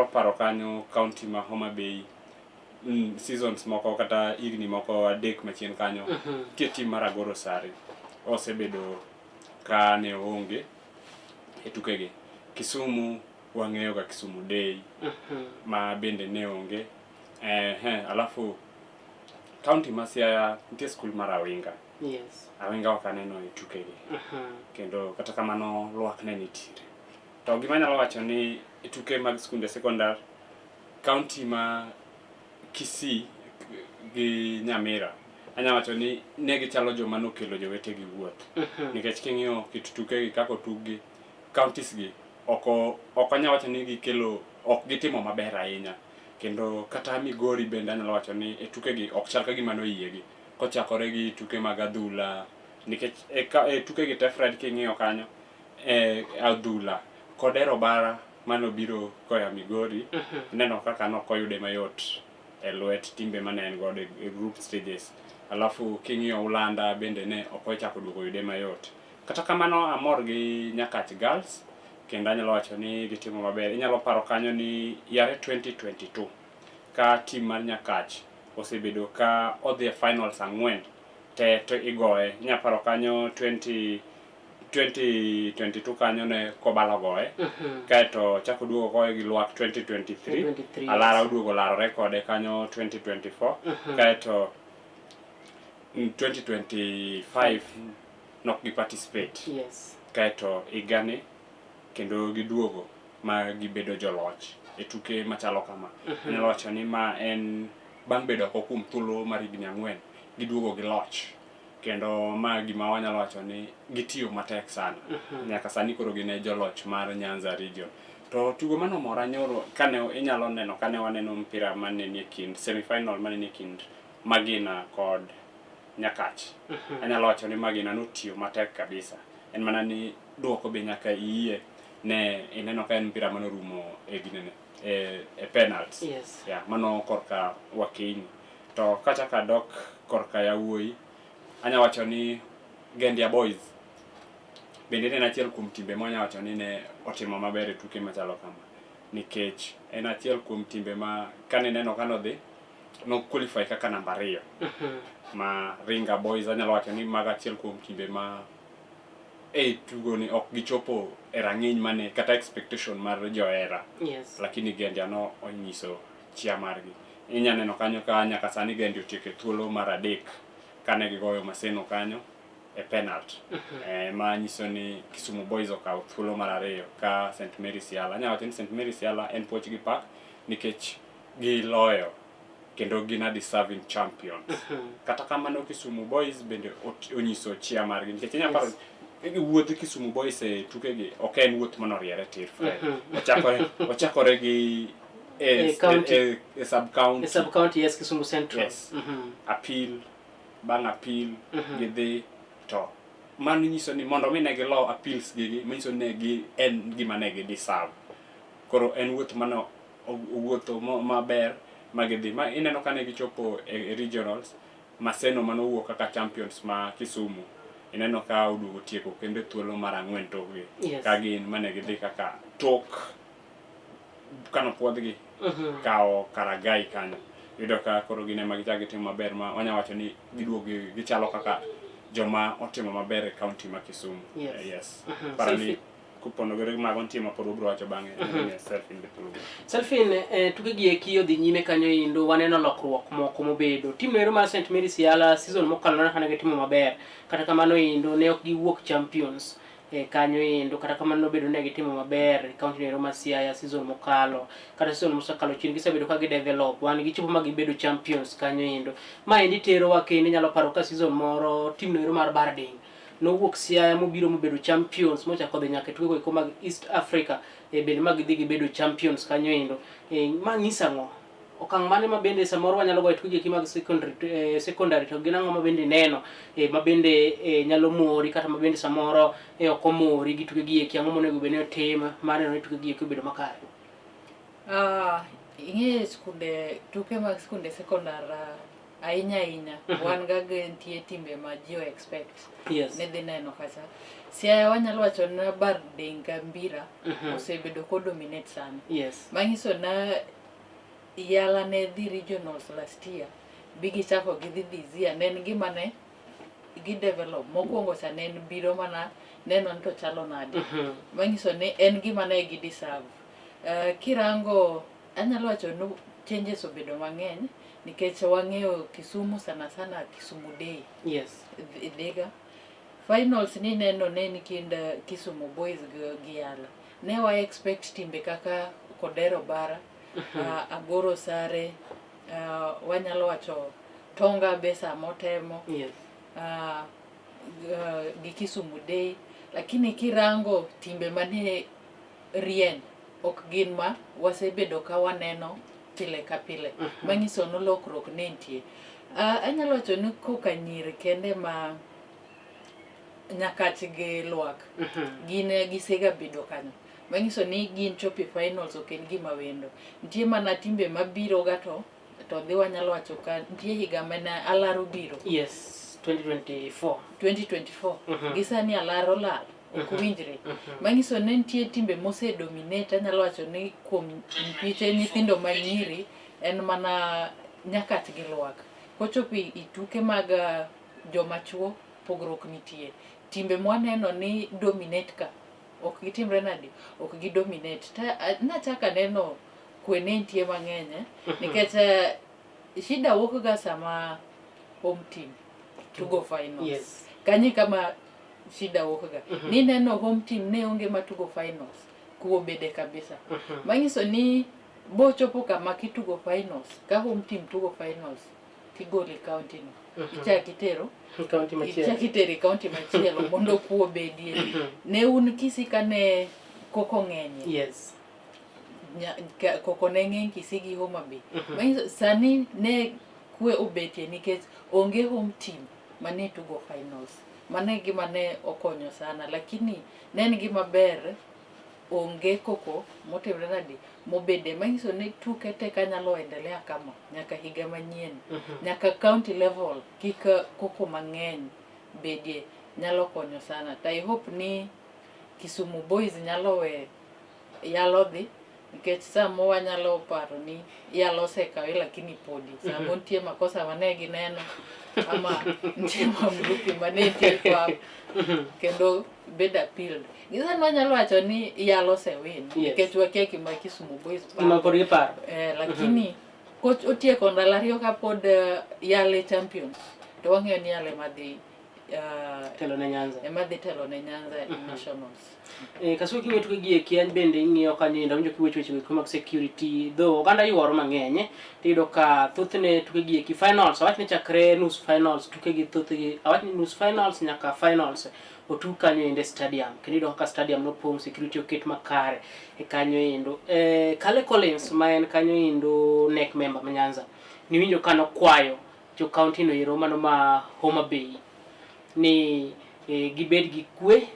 Paro kanyo county ma Homa Bay seasons moko kata higni moko 3 machien kanyo nitie team mar Agoro Sare osebedo ka ne oonge e tukegi. Kisumu wang'eyo ga Kisumu Day ma bende ne onge. Alafu county ma Siaya nitie skul mar Awinga. Awinga ok aneno e tukegi. Kendo kata kamano lwak ne nitiere. To gima anyalo wacho ni e tuke mag skunde sekondar, county ma Kisii gi Nyamira, anyalo wacho ni ne gichalo joma nokelo jowetegi wuoth. Nikech king'iyo kit tukegi kaka otuggi, counties gi ok ok anyal wacho ni gikelo ok gitimo maber ahinya. Kendo kata Migori bende anyalo wacho ni e tukegi ok chal ka gima noyiegi. Kochakore gi tuke mag adhula, nikech e tukegi te Fred king'iyo kanyo, e adhula kod ero bara manobiro koya Migori, ineno kaka nokoyude mayot e lwet timbe mane en godo e group stages. Alafu king'iyo Ulanda bende ne ok ochako duogo yude mayot. Kata kamano amor gi Nyakach Girls kendo anyalo wacho ni gitimo maber. Inyalo paro kanyo ni yare 2022 ka team mar Nyakach osebedo ka odhi e finals 4 te to igoye. Inyalo paro kanyo 2022 kanyo ne Kobalo goye. Kaeto chako duogo goye gi Lwak 2023. 23, Alara yes. oduogo larore kode kanyo 2024. Kaeto 2025 nok gi participate. Kaeto higani kendo giduogo ma gibedo joloch e tuke machalo kama. Anyalo wacho ni ma en bang' bedo oko kuom thuolo mar higni 4 giduogo gi loch. Kendo ma gima wanyalo wacho ni gitiyo matek sana. Nyaka sani koro gin e joloch mar Nyanza region. To tugo manomora nyoro kane inyalo neno kane waneno mpira mane nie kind semi-final mane nie kind Magina kod Nyakach. Anyalo wacho ni Magina notiyo matek kabisa. En mana ni duoko be nyaka iyie ne ineno ka en mpira manorumo e ginene e penalties. Yeah, mano korka Wakinyi. To kachako adok korka yawuoyi, anya wacho ni Gendia Boys bende ne en achiel kuom timbe ma wanya wacho ni ne otimo maber e tuke machalo kama. Nikech en achiel kuom timbe ma kane neno kanodhi, no qualify kaka namba 2. Ma Ringa Boys anyalo wacho ni mago achiel kuom timbe ma e tugo ni ok gichopo e rang'iny mane kata expectation mar johera. Lakini Gendia no onyiso chia margi. Inya neno kanyo ka nyaka sani Gendia otieko e thuolo mar 3 kane gigoyo Maseno kanyo e penalty. Ma nyiso ni Kisumu Boys okawo thuolo mar 2 ka St Mary's Yala. Anyalo wacho ni St Mary's Yala en puoch gi pak nikech giloyo kendo gin a deserving champions. Kata kamano Kisumu Boys bende onyiso chia margi nikech inyalo paro wuodh Kisumu Boys e tukegi ok en wuoth manoriere tir Fred. Ochakore gi e sub county. E sub county, yes, Kisumu Central. Yes. Appeal, bang' appeal gidhi to mano nyiso ni mondo mi ne gilo appeals gigi manyiso ni gi en gima ne gi deserve. Koro en wuoth mane owuotho maber ma gidhi. Ma ineno ka ne gichopo e regionals, Maseno manowuok kaka champions ma Kisumu. Ineno ka oduogo tieko kendo e thuolo mar 4 tokgi. Ka gin mane gidhi kaka tok kanopuodhgi kawo Karagai kanyo. Iyudo ka koro gin ema gichako gitimo maber ma wanya wacho ni giduogo gichalo kaka joma otimo maber e county ma Kisumu. Yes. Paro ni koponogore gi mago nitie ma pod wabiro wacho bang'e. Selfin be thuolo. Selfin, tuke gi eki odhi nyime kanyo endo waneno lokruok moko mobedo. Team noero mar St Mary's Yala season mokalo neno kane gitimo maber. Kata kamano endo ne ok giwuok champions kanyo endo. Kata kamano nobedo ne gitimo maber e county noero mar Siaya season mokalo. Kata season mosekalo chien gisebedo ka gidevelop. Wan gichopo ma gibedo champions kanyo endo. Ma endi terowa kendo inyalo paro ka season moro team noero mar Barding nowuok Siaya mobiro mobedo champions mochako dhi nyaka e tuke go mag East Africa bende ma gidhi gibedo champions kanyo endo. Ma nyiso ang'o? Okang' mane ma bende samoro wanyalo goyo tuke gi mag secondary to gin ang'o ma bende ineno ma bende nyalo mori kata ma bende samoro ok omori gi tuke gi eki, ang'o monego bed ni otim mar neno ni tuke gi eki obedo makare? Ing'eyo skunde, tuke mag skunde sekondar Ahinya ahinya wan ga nitie timbe ma ji o expect Yes. ni dhi neno kacha. Siaya wanyalo wacho na bar Denga Mbira osebedo ko dominate sana. Manyiso na Yala ne dhi regionals last year bi gichako gidhi this year ne en gima ne gi develop mokwongo cha ne en biro mana neno ni to chalo nade. Manyiso ni en gima ne gi deserve. Kirango anyalo wacho ni changes obedo mang'eny nikech wang'eyo Kisumu sana sana Kisumu Day. Dhiga. Finals ni neno ne en kind Kisumu Boys gi Yala. Ne wa expect timbe kaka Kodero Bara, Agoro Sare, wanyalo wacho Tonga be samotemo. Gi Kisumu Day. Lakini kirango timbe mane rieny ok gin ma wasebedo ka waneno pile ka pile. Manyiso ni lokruok ne nitie. Anyalo wacho ni koka nyiri kende ma Nyakach gi Lwak gin gisega bedo kanyo. Manyiso ni gin chopo e finals ok en gima wendo. Nitie mana timbe mabiro ga to dhi wanyalo wacho ka nitie higa mane Alaro biro. Yes, 2024. 2024. Gi sani Alaro lal. Ok winjre. Manyiso ni nitie timbe mose dominate anyalo wacho ni kuom piche nyithindo ma nyiri en mana Nyakach gi Lwak. Kochopo i tuke mag joma chuo pogruok nitie. Timbe mwaneno ni dominate ka ok gitimre nade? Ok gi dominate. Nachako aneno kwe ne nitie mang'eny nikech shida wuok ga sama home team tugo finals. Kanyo kama shida wuok ga. Nineno home team ne onge matugo finals. Kuo bede kabisa. Manyiso ni bochopo kama kitugo finals, ka home team tugo finals, tigolo e county no. Ichak itero county machielo. Ichak itero e county machielo mondo kuo obedie. Ne un Kisii kane koko ng'enye. Koko ne ng'eny Kisii gi Homa Bay. Manyiso sani ne kwe obetie nikech onge home team mane tugo finals. Mano e gima ne okonyo sana, lakini ne en gima ber onge koko motimre nade mobede manyiso ni tuke te kanyalo endelea kama nyaka higa manyien. Nyaka county level kik koko mang'eny bedie nyalo konyo sana. To I hope ni Kisumu Boys nyalo we yalo dhi nikech samo wanyalo paro ni yalo osekawe lakini podi samo nitie makosa mane gineno ama nitie mamluki mane nitie pap kendo bed appealed. Gisani wanyalo wacho ni yalo osewin nikech wakia gima Kisumu Boys paro. Gima pod giparo. Lakini koch otieko ndalo ariyo kapod yale champions to wang'eyo ni yale madhi telo ne Nyanza. Ema dhi telo ne Nyanza Nationals. Kasuku king'iyo tuke gi eki an bende ing'iyo kanyo endo awinjo kiwecho weche go mag security though oganda yuoro mang'eny tiyudo ka thothne tuke gi eki finals awach ni chakre nus finals tuke gi thothgi awach ni nus finals nyaka finals otug kanyo endo e stadium kendo iyudo kaka stadium nopong' security oket makare e kanyo endo. Kale Collins ma en kanyo endo NEC member ma Nyanza niwinjo ka nokwayo jo county no ero mano ma Homa Bay ni gibed gi kwe,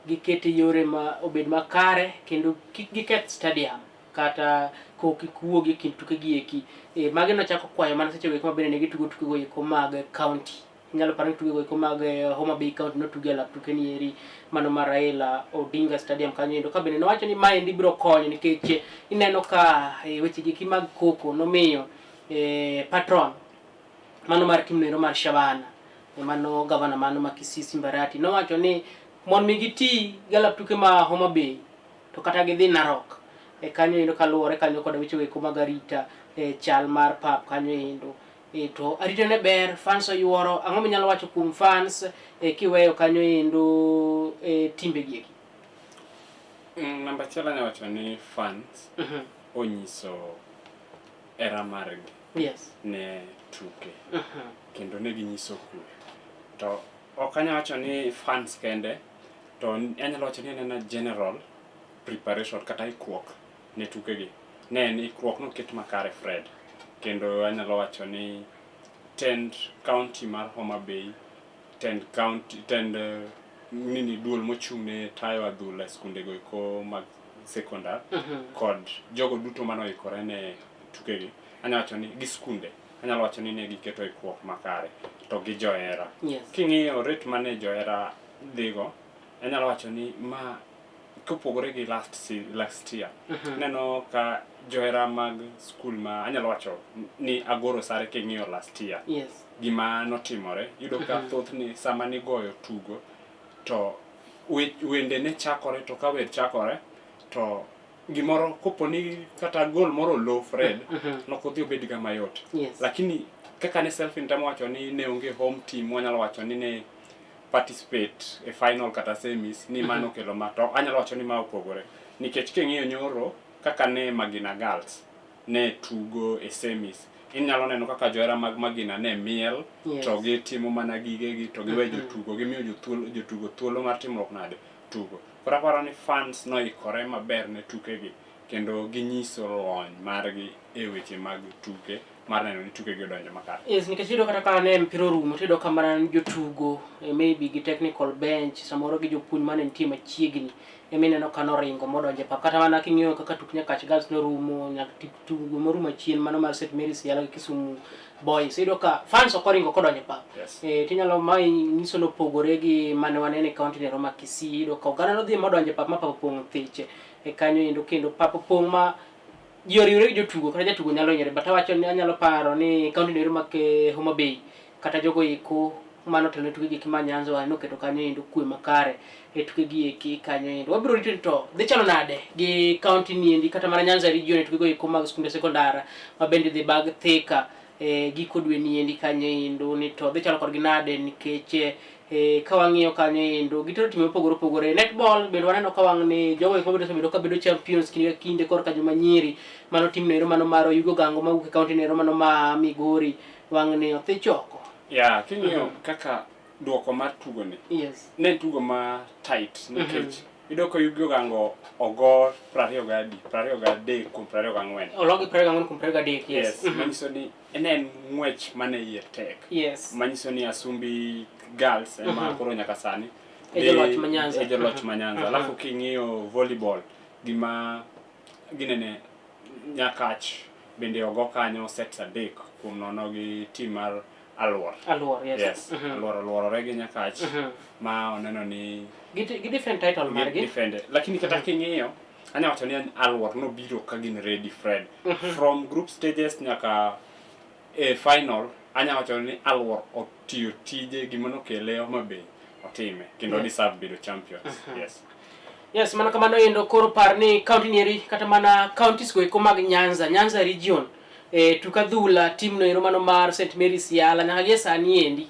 giket yore ma obed makare kendo kik giketh stadium kata kok kik wuogi e kind tuke gi eki. Magi nochako kwayo mana seche go eko ma bende ne gitugo tuke go eko mag county. Inyalo paro ni tuke go eko mag Homa Bay County notuge e lap tuke ni eri mano mar Raila Odinga Stadium kanyo endo. Ka bende nowacho ni maendi biro konyo nikech ineno ka weche gi eki mag koko nomiyo patron mano mar tim noero mar Shabana mano gavana mano ma Kisii Simba Arati nowacho ni mondo mi giti galap tuke ma Homa Bay to kata gidhi Narok e kanyo endo kaluwore kanyo kod weche eko mag arita e chal mar pap kanyo endo to arita ne ber fans oyuoro ang'o minyalo wacho kuom fans kiweyo kanyo endo timbe gi eki? Namba achiel anyalo wacho ni fans onyiso hera margi ne tuke kendo ne ginyiso kwe. To ok anyal wacho ni fans kende, to anyalo wacho ni en ena general preparation kata ikruok ne tukegi. Ne en ikruok noket makare Fred, kendo anyalo wacho ni tend county mar Homa Bay, tend county, tend nini duol mochung' ne tayo adhula e skundego eko mag sekondar kod jogo duto mane oikore ne tukegi, anyalo wacho ni gi skunde Anyalo wacho ni ne giketo ikruok makare to gi johera. Yes. King'iyo rate mane johera dhigo, anyalo wacho ni ma kopogore gi last, last year neno ka johera mag skul ma anyalo wacho ni Agoro Sare king'iyo last year gima notimore yudo ka thothne sama nigoyo tugo to wende ne chakore to ka wer chakore to gimoro kopo ni kata gol moro olo Fred nokodhi obed ga mayot lakini kaka ne Selfin temo wacho ni ne onge home team wanyalo wacho ni ne participate e final kata semis ni mano okelo ma to anyalo wacho ni ma opogore nikech king'iyo nyoro kaka ne Magina Girls ne tugo e semis inyalo neno kaka johera mag Magina ne miel to gitimo mana gigegi to giwe jotugo gimiyo jotugo thuolo mar timruok nade tugo koro aparo ni fans noikore maber ne tukegi kendo ginyiso lony margi e weche mag tuke mar neno ni tukegi odonjo makare. Yes, nikech iyudo kata ka ne mpira orumo to iyudo ka mana jotugo maybe gi technical bench samoro gi jopuonj mane nitie machiegni ema ineno ka noringo modonjo e pap. Kata mana king'iyo kaka tuk Nyakach Girls norumo nyaka tugo morumo achien mano mar St Mary's Yala gi Kisumu Boys iyudo ka fans ok oringo kodonjo e pap. Yes. Tinyalo mae nyiso nopogore gi mane waneno e county nero ma Kisii iyudo ka oganda nodhi modonjo e pap ma pap opong' thiche e kanyo endo kendo pap opong' ma ji oriwre gi jotugo kata jatugo nyalo hinyore but awacho ni anyalo paro ni county no ero ma Homa Bay kata jogo eko mano telo ne tuke gi ma Nyanza wa noketo kanyo endo kwe makare e tuke gi eki kanyo endo wabiro rito ni to dhi chalo nade gi county ni endi kata mana Nyanza region e tuke go eko mag skunde sekondar ma bende dhi bag Thika e giko dwe ni endi kanyo endo ni to dhi chalo kodgi nade nikech ka wang'iyo kanyo endo gitero timbe mopogore opogore netball bende waneno ka wang' ni jogo eko bende osebedo ka bedo champions kinde ka kinde korka joma nyiri mano tim noero mano mar Oyugo Gango mawuok e county noero mano ma Migori wang' ni othich oko. Yeah, king'iyo kaka duoko mar tugo ni ne en tugo ma tight nikech iyudo ka Oyugo Gango ogo 23 kuom 24. Ologi 24 kuom 23 yes. Manyiso ni ne en ng'wech mane iye tek. Manyiso ni Asumbi Girls ema koro nyaka sani E joloch ma Nyanza. E joloch ma Nyanza. Alafu king'iyo volleyball gima ginene Nyakach bende ogo kanyo sets 3 kuom 0 gi team mar Aluor. Aluor, yes. Yes. Aluor oluorore gi Nyakach ma oneno ni gi defend title margi. Defend. Lakini kata king'iyo anyalo wacho ni Aluor nobiro ka gin ready Fred. From group stages nyaka e final anyalo wacho ni Aluor otiyo tije gima nokele Homa Bay otime kendo deserve bedo champions. Yes. Yes, mana kamano endo koro par ni county nieri kata mana counties go eko mag Nyanza, Nyanza region tuk adhula team no ero mano mar St Mary's Yala nyaka gie sani endi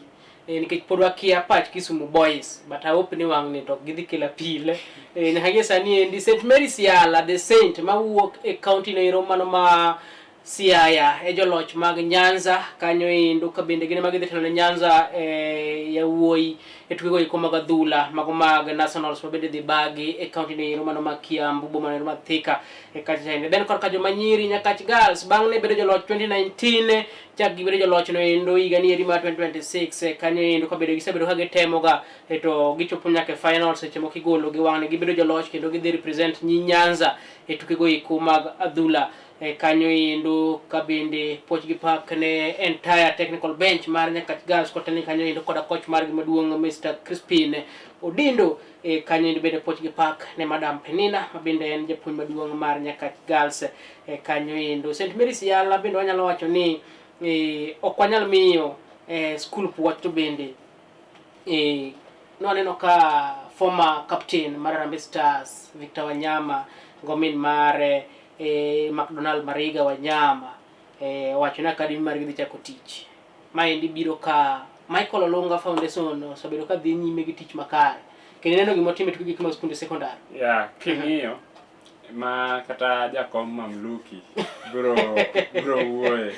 nikech pod wakia pach Kisumu Boys but I hope ni wang' ni to gidhi kelo apile nyaka gie sani endi St Mary's Yala the Saint mawuok e county no ero mano ma Siaya e joloch mag Nyanza kanyo endo ka bende gin ema gidhi telo ne Nyanza e yawuoyi e tukego eko mag adhula mago mag nationals ma bende dhi bagi e county no ero mano ma Kiambu boma no ero ma Thika e kacha chande. Then korka joma nyiri Nyakach Girls bang' ne bedo joloch 2019 chak gibedo joloch no endo higa ni eri mar 2026 kanyo endo ka bedo gisebedo ka gitemoga to gichopo nyaka e final seche moko igolo gi wang'ni gibedo joloch kendo gidhi represent nyi Nyanza e tukego eko mag adhula kanyo endo ka bende puoch gi pak ne entire technical bench mar Nyakach Girls kotene kanyo endo koda coach margi maduong' Mr. Crispin Odindo kanyo endo bende puoch gi pak ne Madam Penina ma bende en japuonj maduong' mar Nyakach Girls kanyo endo. St Mary's Yala bende wanyalo wacho ni ok wanyal miyo school puoch to bende nwaneno ka former captain mar Harambee Stars Victor Wanyama gomin mare McDonald Mariga Wanyama owacho ni academy margi dhi chako tich. Maendi biro ka Michael Olunga Foundation osebedo ka dhi nyime gi tich makare. Kendo ineno gima otimo e tuke mag skunde sekondar. Yeah, king'iyo ma kata jakom Mamluki bro wuoye.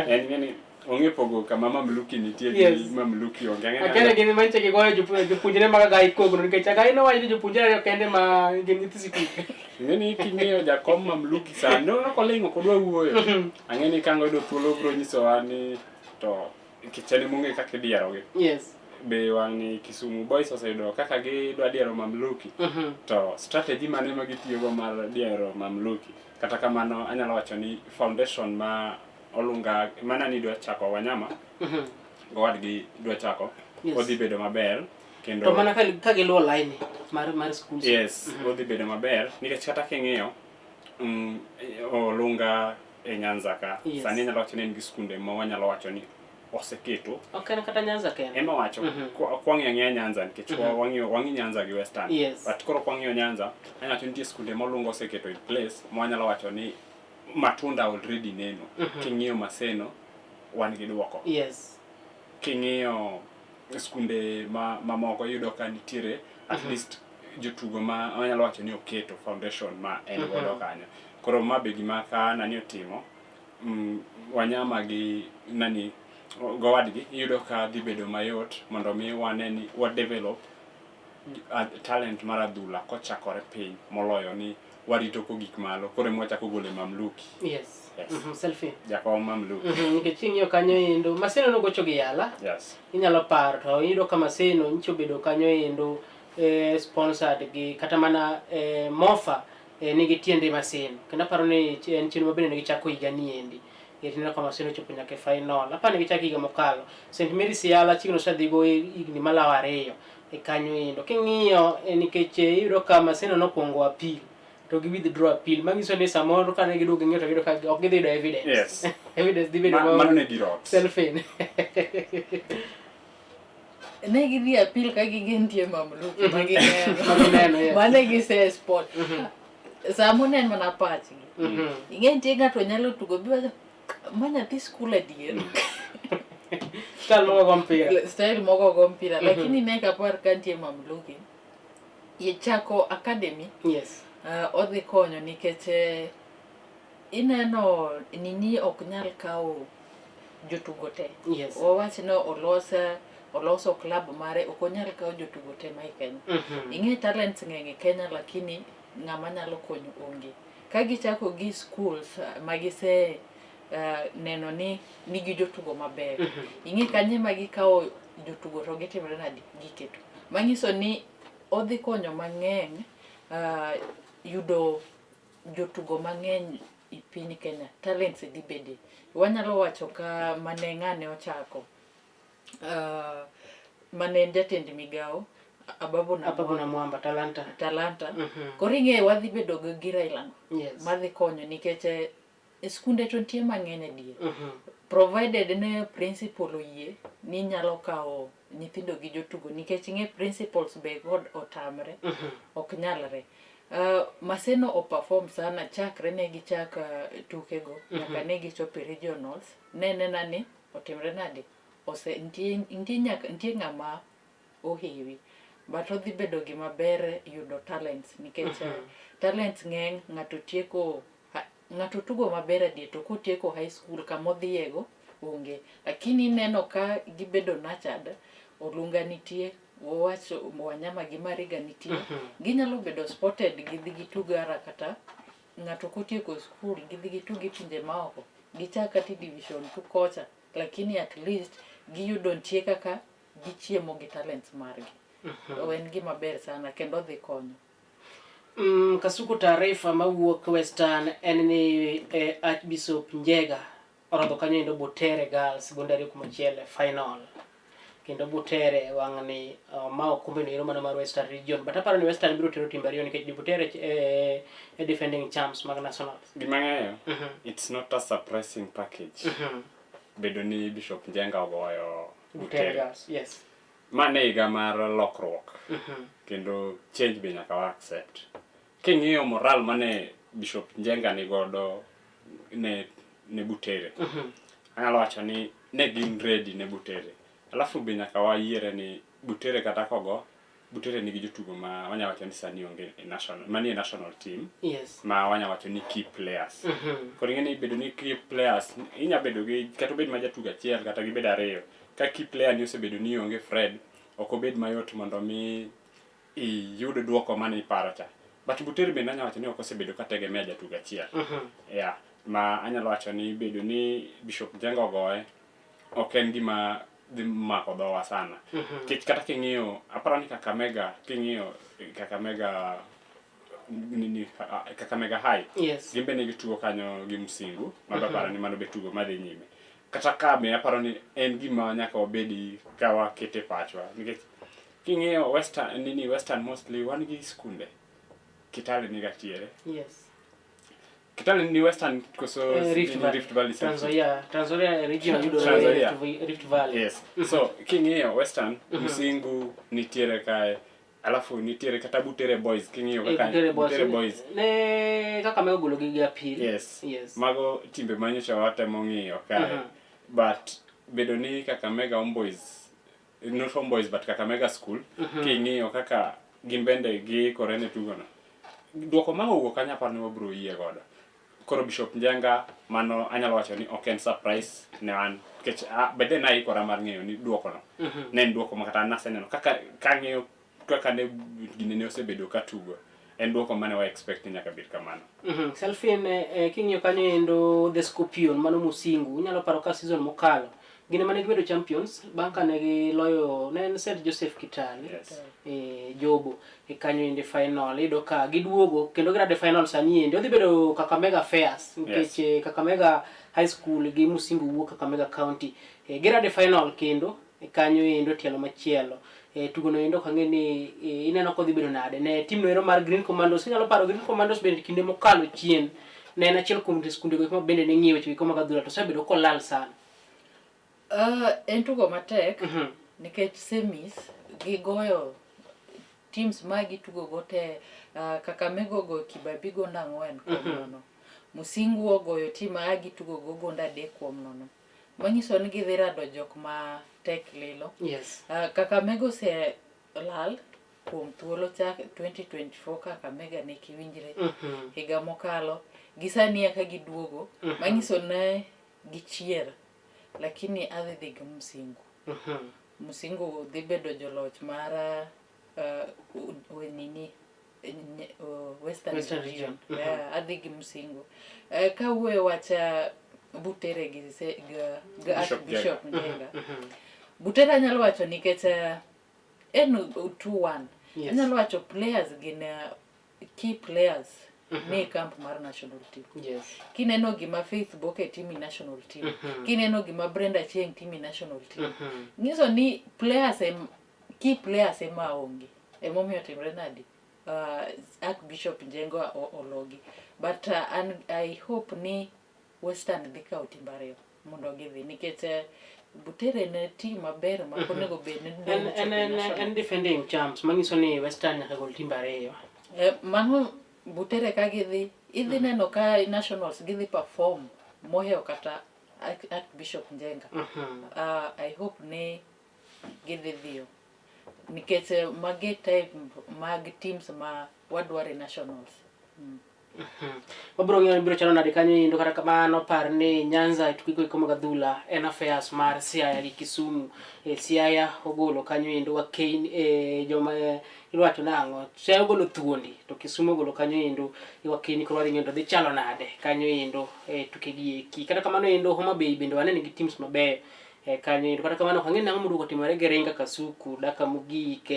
En ng'eni ong'e pogo kama Mamluki nitie gi Mamluki onge. Akene gin manche gigoyo jopuonjre mag Agai kogno nikech Agai nowacho ni jopuonjre ariyo kende ma gin nyithi sikul. Ing'eni king'iyo jakom Mamluki sani no koling' ok odwa wuoyo. Ang'e ni ka oyudo thuolo bro nyisowa ni to nikech en ema ong'e kaka idierogi. Yes. Be wang' ni Kisumu Boys oseyudo kaka gidwa diero Mamluki. To strategy mane ma gitiyogo mar diero Mamluki. Kata kamano anyalo wacho ni foundation ma Olunga mana ni dwa chako Wanyama gowadgi dwa chako odhi bedo maber kendo To mana ka giluwo line mar school. Yes, odhi bedo maber nikech kata king'iyo Olunga e Nyanza ka sani anyalo wacho ni en gi skunde ma wanyalo wacho ni oseketo. Ok en kata Nyanza kende. Ema wacho kwang'iyo ang'iya Nyanza nikech wang'iyo wang'i Nyanza gi Western. But koro kwang'iyo Nyanza anyalo wacho ni nitie skunde ma Olunga oseketo in place ma wanyalo wacho ni matunda already neno. King'iyo Maseno wan gi duoko. King'iyo skunde mamoko iyudo ka nitiere at least jotugo ma wanyalo wacho ni oketo foundation ma en godo kanyo. Koro ma be gima ka nani otimo Wanyama gi nani gowadgi iyudo ka dhi bedo mayot mondo mi wane ni wa develop talent mar adhula kochakore piny moloyo ni warito kogik malo koro ema wachako gole Mamluki. Yes. Selfie. Jakom Mamluki. Nikech ing'iyo kanyo endo Maseno nogocho gi Yala. Yes. Inyalo paro to iyudo ka Maseno nyicho obedo kanyo endo sponsored gi kata mana Mofa nigi tiende Maseno. Kendo aparo ni en chenro mabende ne gichako higa ni endi. Ineno ka Maseno ochopo nyaka e final. Aparo ni gichako higa mokalo. St Mary's Yala chiegni osedhigo higni malawo 2 e kanyo endo. King'iyo nikech iyudo ka Maseno nokwongo appeal to gi withdraw appeal, manyiso ni samoro kane giduogo ging'iyo to giyudo ka ok gidhi yudo evidence. Yes. Evidence dhi bedo mano ne girot. Selfie. Ne gidhi appeal ka gigentie Mamluki ma gineno. Ma gineno, yes. Mane gise sport. Samo ne en mana pachgi. Ing'e nitie ng'ato nyalo tugo biwacho ma nyathi skul adier. Style mogo go mpira. Style mogo go mpira. Lakini ne kapar ka nitie Mamluki. Ye chako academy. Yes. Odhi konyo nikech ineno nini ok nyal kawo jotugo te. Yes. Wawach ni oloso club mare ok onyal kawo jotugo te ma e Kenya. Ing'e talents ng'eny e Kenya lakini ng'ama nyalo konyo onge. Ka gichako gi schools ma gise neno ni nigi jotugo maber. Ing'e kanye ma gikawo jotugo to gitimre nadi giketo. Manyiso ni odhi konyo mang'eny yudo jotugo mang'eny e piny Kenya. Talents dhi bede. Wanyalo wacho ka mane ng'ane ochako mane en jatend migawo Ababu na Mwamba Talanta. Talanta. Koro ing'e wadhi bedo gi Raila. Yes. Madhi konyo nikech skunde to nitie mang'eny adier. Provided ne principal oyie ni nyalo kawo nyithindo gi jotugo nikech ing'e principals be god otamre. Ok nyalre. Maseno o perform sana chakre ne gichak tukego nyaka ne gichopo e regionals. Ne nena ni otimre nade? Ose nitie ng'ama ohewi. But odhi bedo gima ber yudo talents nikech talents ng'eny ng'ato tieko ng'ato tugo maber adier to kotieko high school kamodhiyego onge. Lakini ineno ka gibedo nurtured, Olunga nitie, wawacho Wanyama gi Mariga nitie. Ginyalo bedo spotted gidhi gitug ara kata ng'ato kotieko school gidhi gitug e pinje maoko. Gichak kata e division 2 kocha lakini at least giyudo nitie kaka gichiemo gi talents margi. En gima ber sana kendo odhi konyo. Kasuku taarifa mawuok Western en ni Archbishop Njenga orodho kanyo endo Butere Girls gonde 2-1 e final. Kendo Butere wang'ni ma okombe no ero mana mar Western Region. But aparo ni Western biro tero timbe ariyo nikech Butere e defending champs mag nationals. Gima ng'eyo, it's not a surprising package. Bedo ni Bishop Njenga ogoyo Butere Girls, yes. Ma ne higa mar lokruok. Kendo change be nyaka wa accept. King'iyo moral mane Bishop Njenga ni godo ne Butere. Anyalo wacho ni ne gin ready ne Butere. Alafu be nyaka wayiere ni Butere kata kogo, Butere nigi jotugo ma wanyalo wacho ni sani onge e national, manie national team. Yes. Ma wanyalo wacho ni key players. Koro ing'e ni bedo ni key players, inya bedo gi kata obed ma jatugo achiel kata gibed ariyo. Ka key player ni osebedo ni onge Fred, ok obed mayot mondo mi iyud duoko mane iparo cha. But Butere bende anyalo wacho ni ok osebedo ka tegemea jatugo achiel. Yeah, ma anyalo wacho ni bedo ni Bishop Njenga ogoye ok en gima dhi mako dhowa sana. Nikech kata king'iyo, aparo ni Kakamega, king'iyo Kakamega nini Kakamega High Yes. gin be ne gitugo kanyo gi Musingu ma be aparo ni mano be tugo madhi nyime kata ka be aparo ni en gima nyaka wabedi ka wakete pachwa nikech king'iyo western nini western mostly wan gi skunde Kitale ni gatiere Yes. Kitale ni western koso Rift nini, Valley. Rift Valley Trans Central? Nzoia, Trans Nzoia region yudore Trans Nzoia. Rift Valley. Yes. So king'iyo western Musingu nitiere kae alafu nitiere kata Butere Boys king'iyo Eh, kaka Butere Boys. Butere Boys Ne Kakamega ogolo gi gi apil. Yes. Yes. Mago timbe ma nyocha watemo ng'iyo kae. But bedo ni Kakamega Homeboys not Homeboys but Kakamega School king'iyo kaka gin bende giikore ne tugono. Duoko ma owuok kanyo aparo ni wabiro yie godo. Koro Bishop Njenga mano anyalo wacho ni ok en surprise ne an nikech bende naikora mar ng'eyo ni duokono ne en duoko ma kata an naseneno kaka kang'iyo kaka ne gine ne osebedo ka tugo en duoko mane wa expect ni nyaka bed kamano. Selfin king'iyo kanyo endo The Scorpion mano Musingu inyalo paro ka season mokalo gin ema ne gibedo champions bang' kane giloyo ne en St Joseph Kitale Yes. Jobo e kanyo ende final iyudo ka giduogo kendo girado e final sani ende odhi bedo Kakamega Affairs nikech Kakamega High School gi Musingu wuok Kakamega County girado e final kendo e kanyo endo tielo machielo tugono endo ok ang'e ni ineno kodhi bedo nade ne team no ero mar Green Commandos inyalo paro Green Commandos bende kinde mokalo chien ne en achiel kuom skunde go ma bende ne ng'iyo weche go mag adhula to osebedo kolal sana. En tugo matek nikech semis gigoyo teams ma gitugo go te Kakamega ogoyo Kibabi gonde 4 kuom nono. Musingu ogoyo team ma gitugo go gonde 3 kuom nono. Manyiso ni gidhi rado jok ma tek lilo. Yes. Kakamega ose lal kuom thuolo chak 2024 Kakamega ne kiwinjre higa mokalo. Gisani eka giduogo manyiso ne gichier lakini adhi dhi gi Musingu. Musingu dhi bedo joloch mar nini Western, Western region. Region. Yeah, adhi gi Musingu. Kawuoyo wach Butere gi, gi Bishop Archbishop Njenga. Butere anyalo wacho nikech en 2-1. Yes. Anyalo wacho players gin key players ni camp mar national team. Yes. Kineno gima Faith Boke timi national team. Kineno gima Brenda Chieng timi national team. Nyiso ni players key players ema onge. Emomiyo timre nadi? Archbishop Njenga ologi. But I hope ni Western dhi kawo timbe ariyo mondo gidhi nikech Butere ne team maber ma onego bed ni En defending champs manyiso ni Western nyaka gol timbe ariyo. Mano Butere ka gidhi idhi neno ka nationals gidhi perform mohewo kata Archbishop Njenga. I hope ni gidhi dhiyo nikech magi type mag teams ma wadwaro e nationals. Wabiro ng'iyo ni biro chalo nade kanyo endo kata kamano par ni Nyanza e tuke go mag adhula en affairs mar Siaya gi Kisumu. Siaya ogolo kanyo endo Wakein joma iwacho nang'o Siaya ogolo thuondi to Kisumu ogolo kanyo endo Wakeini koro wadhi ng'iyo to dhi chalo nade kanyo endo e tuke gi eki. Kata kamano endo Homa Bay bende waneno gi teams mabeyo kanyo endo kata kamano ok ang'e nang'o moduogo timore gi Ringa Kasuku daka mogik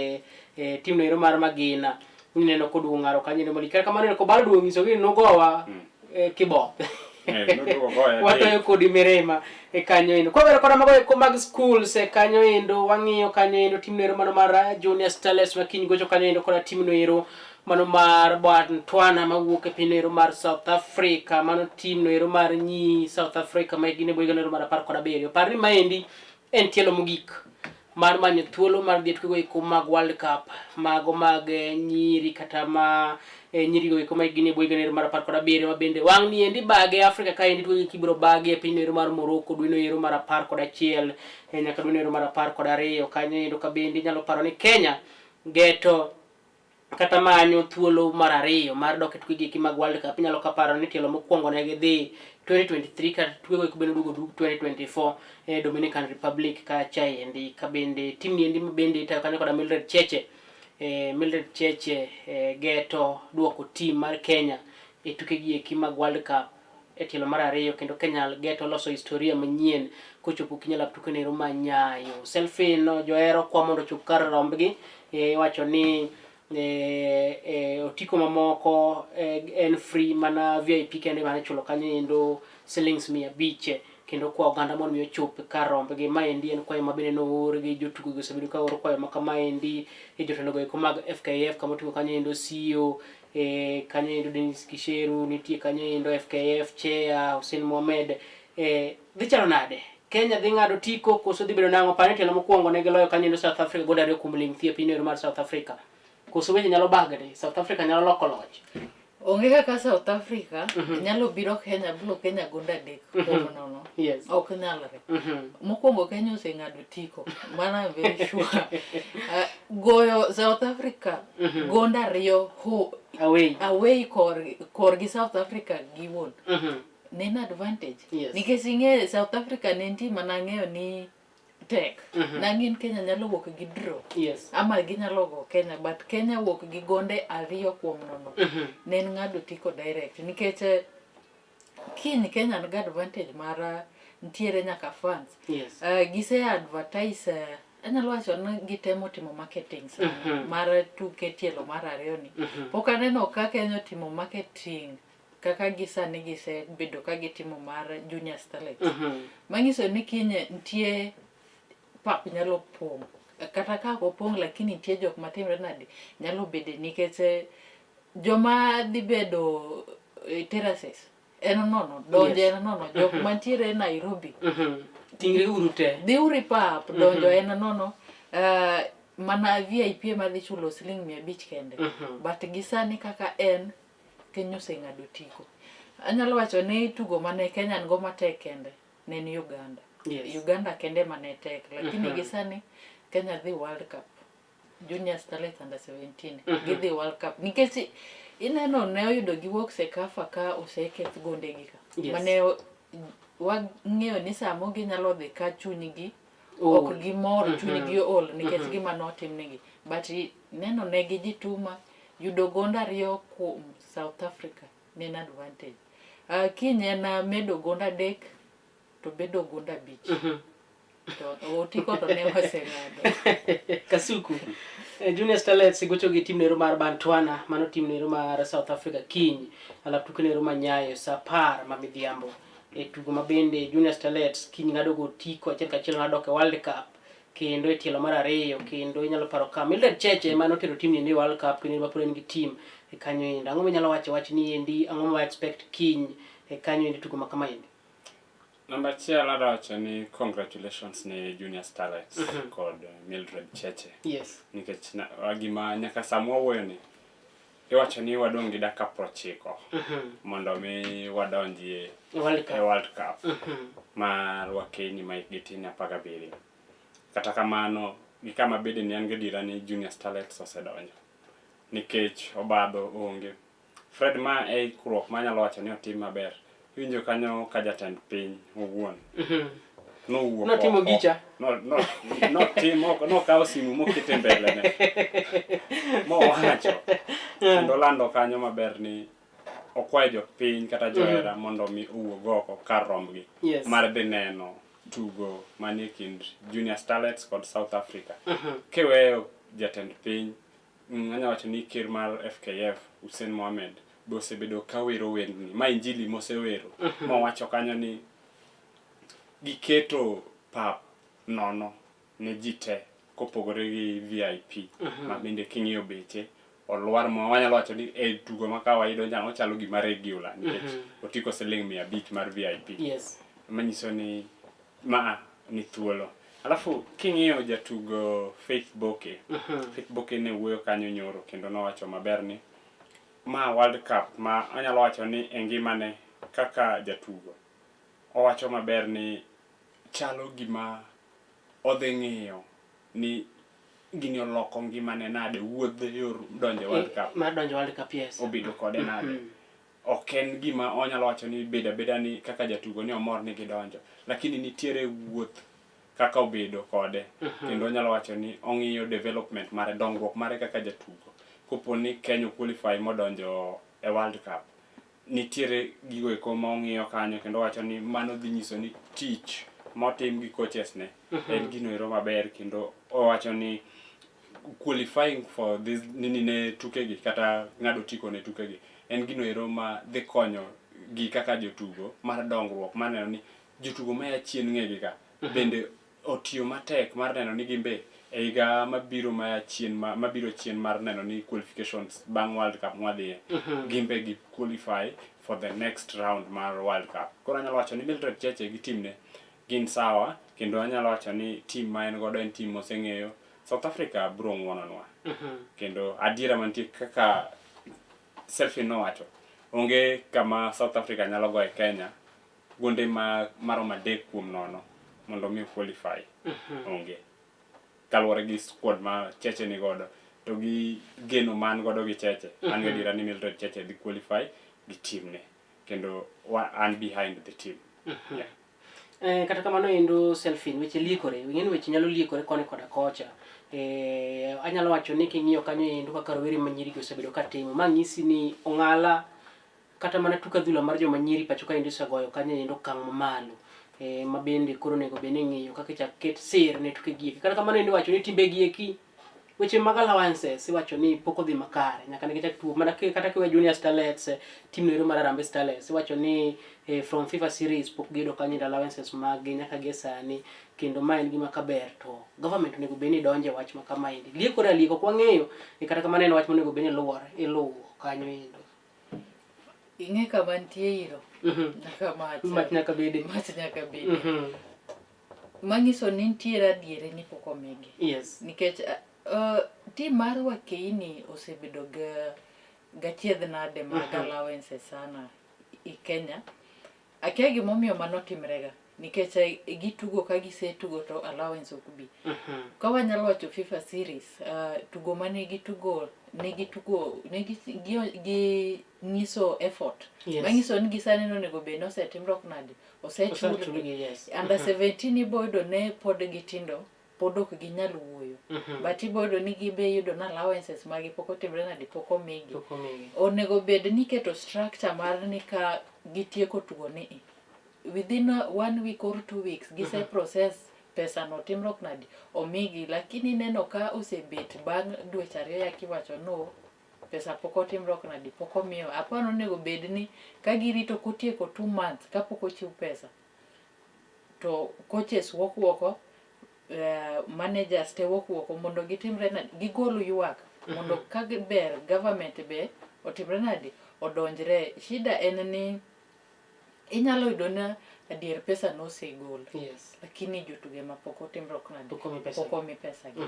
team no ero mar Magina ineno koduogo ng'aro kanyo endo malich. Kata kamano Kobalo duogo nyisogi ni nugowa kiboth. Watoyo kodi mirima e kanyo endo. Kwawero koda mago eko mag schools e kanyo endo wang'iyo kanyo endo team no ero mano mar Junior Starlets ma kiny gocho kanyo endo koda team no ero mano mar Botswana mawuok e piny ero mar South Africa mano team no ero mar nyi South Africa ma gin e bwo higa no ero mar 17. Par ni maendi en tielo mogik mar manyo thuolo mar dhi e tukego eko mag World Cup mago mag nyiri kata ma nyirigo eko ma gin e bwo higa no ero mar 17 ma bende wang' ni endi bage Afrika ka endi tukego eki ibiro bagi e piny no ero mar Morocco dwe no ero mar 11 nyaka dwe no ero mar 12 kanyo endo ka bende inyalo paro ni Kenya geto kata manyo thuolo mar ariyo mar dok e tukegi eki mag World Cup. Inyalo ka paro ni tielo mokwongo ne gidhi 2023 kata tukego eki bende oduogo dug 2024 e Dominican Republic kacha endi ka bende team ni endi bende itayo kanyo koda Mildred Cheche Mildred Cheche geto duoko team mar Kenya e tukegi eki mag World Cup e tielo mar ariyo kendo Kenya geto loso historia manyien kochopo kinyo lap tuke nero ma Nyayo. Selfie no johero kwa mondo ochop kar rombgi iwacho ni E, e, otiko mamoko e, en free mana VIP kende mane chulo kanyo endo silings 500 kendo kwa oganda mondo mi ochop kar rombgi. Maendi en kwayo ma bende noor gi jotugo gi osebedo ka oro kwayo ma kamaendi e jotelo go eko mag FKF kama oting'o kanyo endo CEO e, kanyo endo Dennis Kisheru nitie kanyo endo FKF chair Hussein Mohamed e, dhi chalo nade? Kenya dhi ng'ado tiko koso dhi bedo nang'o? Pane tielo mokwongo ne giloyo kanyo endo South Africa gonde ariyo kuom ling' thi e piny ero mar South Africa. Koso weche nyalo bagni, South Africa nyalo loko loch. Onge kaka South Africa nyalo biro Kenya blo Kenya gonde adek kuom nono. Yes. Ok nyalre. Mokwongo Kenya oseng'ado tiko. Mano I'm very sure. Goyo South Africa gonde ariyo ho Away. away kor korgi South Africa giwuon. Ne en advantage. Yes. Nikech ing'e South Africa ne nitie mana ang'eyo ni tek. Nang'e ni Kenya nyalo wuok gi draw. Yes. Ama ginyalo go Kenya but Kenya wuok gi gonde ariyo kuom nono. Ne en ng'ado tiko direct nikech kiny Kenya nigi advantage mar nitiere nyaka fans. Yes. Gise advertise anyalo wacho ni gitemo timo marketing sana mar tuke tielo mar ariyo ni. Pok aneno ka Kenya otimo marketing kaka gisani gisebedo ka gitimo mar Junior Starlets. Manyiso ni kiny nitie pap nyalo pong'. Kata ka ok opong' lakini nitie jok matimre nade nyalo bede nikech joma dhi bedo e terraces en nono, donjo en nono. Jok mantiere Nairobi Tingre uru te. dhi uru pap donjo en nono. Mana VIP ema dhi chulo siling 500 kende. But gisani kaka en Kenya oseng'ado tiko. Anyalo wacho ni tugo mane Kenya nigo matek kende ne en Uganda. Yes. Uganda kende mane tek lakini gisani Kenya dhi World Cup. Junior Starlets under 17 gidhi World Cup nikech ineno ne oyudo giwuok CECAFA ka oseketh gondegi ka. Yes. Mane wang'eyo ni samo ginyalo dhi ka chunygi Ol. ok gimor chunygi ol nikech gima notimnegi but neno ne gijituma yudo gonde ariyo kuom South Africa ne en advantage. Kiny en medo gonde adek to bedo gonde abich. To otiko to ne waseng'ado. Kasuku. Junior Starlets gocho gi tim nero mar Bantwana, mano tim nero mar South Africa kiny, alap tuke nero ma Nyayo saa 10 ma midhiambo. E tugo ma bende Junior Starlets kiny ng'ado go otiko achiel kachiel mar dok e World Cup kendo e tielo mar ariyo kendo inyalo paro ka Mildred Cheche mane otero tim ni e World Cup kendo ma pod en gi tim e kanyo endi. Ang'o minyalo wacho wach ni endi ang'o ma expect kiny e kanyo endi tugo ma kama endi? Namba achiel adwa wacho ni congratulations ne Junior Starlets kod Mildred Cheche. Yes. Nikech gima nyaka sama wawuoyo ni iwacho ni wadong' gi dakika 90 mondo mi wadonji World Cup. e World Cup mar wakeni ma hikgi tin 17. Kata kamano gi kama bede ni an gadiera ni Junior Starlets osedonjo nikech obadho onge. Fred ma e ikruok manyalo wacho ni otim maber. Iwinjo kanyo ka jatend piny owuon nowuok Notimo oko. gicha. Notimo nokawo simu mokete mbele ne mowacho kendo lando kanyo maber ni okwayo jopiny kata johera mondo mi owuog oko kar rombgi Yes. mar dhi neno tugo manie kind Junior Starlets kod South Africa. Kiweyo jatend piny anyalo wacho ni ker mar FKF Hussein Mohamed be osebedo ka wero wendni ma injili mosewero mowacho kanyo ni giketo pap nono ne ji te kopogore gi VIP ma bende king'iyo beche olwar ma wanyalo wacho ni e tugo ma kawaida ochalo gima regular nikech otiko siling 500 mar VIP. Yes. Manyiso ni ma ni thuolo. Alafu king'iyo jatugo Faith Boke, Faith Boke ne wuoyo kanyo nyoro kendo nowacho maber ni ma World Cup ma anyalo wacho ni e ngimane kaka jatugo owacho maber ni chalo gima odhi ng'iyo ni gini oloko ngimane nade wuodhe yor donjo e World Cup Mar donjo World Cup, yes. obedo kode nade. Ok en gima onyalo wacho ni bedo abeda ni kaka jatugo ni omor ni gidonjo, lakini nitiere wuoth kaka obedo kode kendo onyalo wacho ni ong'iyo development mare, dongruok mare kaka jatugo. Kopo ni Kenya qualify modonjo e World Cup, nitiere gigo eko ma ong'iyo kanyo kendo owacho ni mano dhi nyiso ni tich motim gi coaches ne en gino ero maber kendo owacho ni Qualifying for this nini ne tukegi kata ng'ado otiko ne tukegi en gino ero ma dhi konyo gi kaka jotugo mar dongruok mar neno ni jotugo maya chien ng'egi ka bende otiyo matek mar neno ni gin be e higa mabiro maya chien mabiro chien mar neno ni qualifications bang' World Cup mwadhiye gin be gi qualify for the next round mar World Cup. Koro anyalo wacho ni Mildred Cheche gi team ne gin sawa kendo anyalo wacho ni team ma en godo en team moseng'eyo South Africa biro ng'wononwa kendo adiera mantie kaka Selfie nowacho onge kama South Africa nyalo goye Kenya gonde ma maromo 3-0 mondo mi qualify onge kaluwore gi squad ma Cheche ni godo to gi geno man godo gi Cheche an gadiera ni Mildred Cheche dhi qualify gi team ne kendo an behind the team yeah. Kata kamano endo Selfin, weche liekore, ing'e ni weche nyalo liekore koni koda kocha. Anyalo wacho ni king'iyo kanyo endo kaka rowere manyiri gi osebedo ka timo, ma nyisi ni ong'ala kata mana tuk adhula mar joma nyiri pacho ka endi osegoyo kanyo endo okang' mamalo. Ma bende koro onego bed ni ing'iyo kaka ichak ket sir ne tuke gi eki. Kata kamano endo iwacho ni timbe gi eki weche mag allowances iwacho ni pok odhi makare nyaka ne gichak tugo mana kata kiwe Junior Starlets, team no ero mar Harambee Starlets iwacho ni from FIFA series pok giyudo kanyo allowances mag gi nyaka gie sani kendo ma en gima kaber to government onego bed ni donje wach ma kama endi. Liekore alieka ok wang'eyo kata kamano en wach monego bed ni iluwo kanyo endo. Ing'e kama nitie iro nyaka mach mach nyaka bede. Mach nyaka bede. Manyiso ni nitiere adiere ni pok omigi. Nikech team mar Wakeini osebedo ga gachiedh nade mag allowances sana i Kenya. Akia gimomiyo mano timrega nikech gitugo ka gisetugo to allowance ok bi. Ka wanyalo wacho FIFA series, tugo mane gitugo ne gitugo ne gi nyiso effort. Manyiso ni gisani onego bed ni osetimruok nade, osechulgi. Under 17 ibo yudo ne pod gitindo, pod ok ginyal wuoyo. But ibo yudo ni gibe iyudo ni allowances magi pok otimre nade, pok omigi. Onego bed ni iketo structure mar ni ka gitieko tugo ni within 1 week or 2 weeks gise process pesa no timruok nade, omigi. Lakini ineno ka osebet bang' dweche ariyo yaka iwacho no pesa pok otimruok nade, pok omiyo. Aparo onego bed ni ka girito kotieko 2 months kapok ochiw pesa to coaches wuok oko, managers te wuok oko mondo gitimre nade, gigol ywak mondo ka ber government be otimre nade, odonjre. Shida en ni inyalo yudo ni adier pesa nosegol lakini jotugo ema pok otimruok nade, pok omi pesa gi.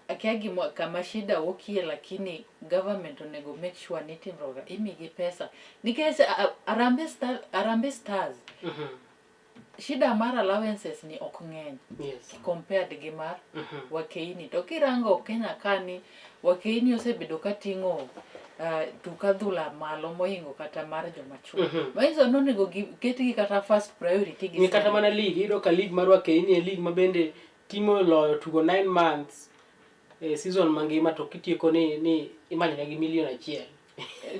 Akia gimo kama shida wuokie lakini government onego make sure ni timruok imigi pesa nikech Harambee Stars shida mar allowances ni ok ng'eny compared gi mar Wakeini. To kirango Kenya ka ni Wakeini osebedo ka ting'o tuk adhula malo mohingo kata mar joma chuo. Manyiso ni onego ketgi kata first priority gi Ni kata mana league, iyudo ka league mar Wakeini e league ma bende timo loyo tugo 9 months e season mangima to kitieko ni imanyo negi 1 million.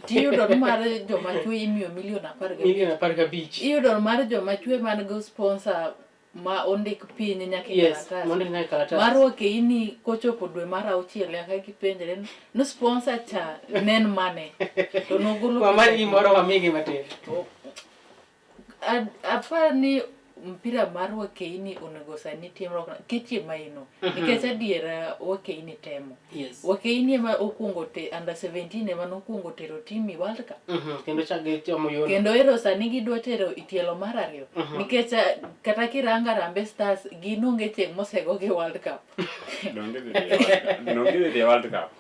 Tiyudo ni mar joma chuo imiyo milion 15. Milion 15. Iyudo mar joma chuo man go sponsor ma ondik piny nyaka e kalatas. Mondik nyaka e kalatas. Mar Wakeini kochopo dwe mar auchiel nyaka gipenjre ni sponsor cha ne en mane to nogolo Wamany gimoro wamigi matin. Aparo ni mpira mar Wakeini onego sani timruok ketie maino nikech adiera Wakeini temo. Wakeini ema okuongo te under 17 ema nokuongo tero team i World Cup. Kendo chak gichomo yono. Kendo ero sani gidwa tero i tielo mar ariyo nikech kata kirango Harambee Stars gin onge chieng' mosegogi World Cup. Donge dhi e World Cup.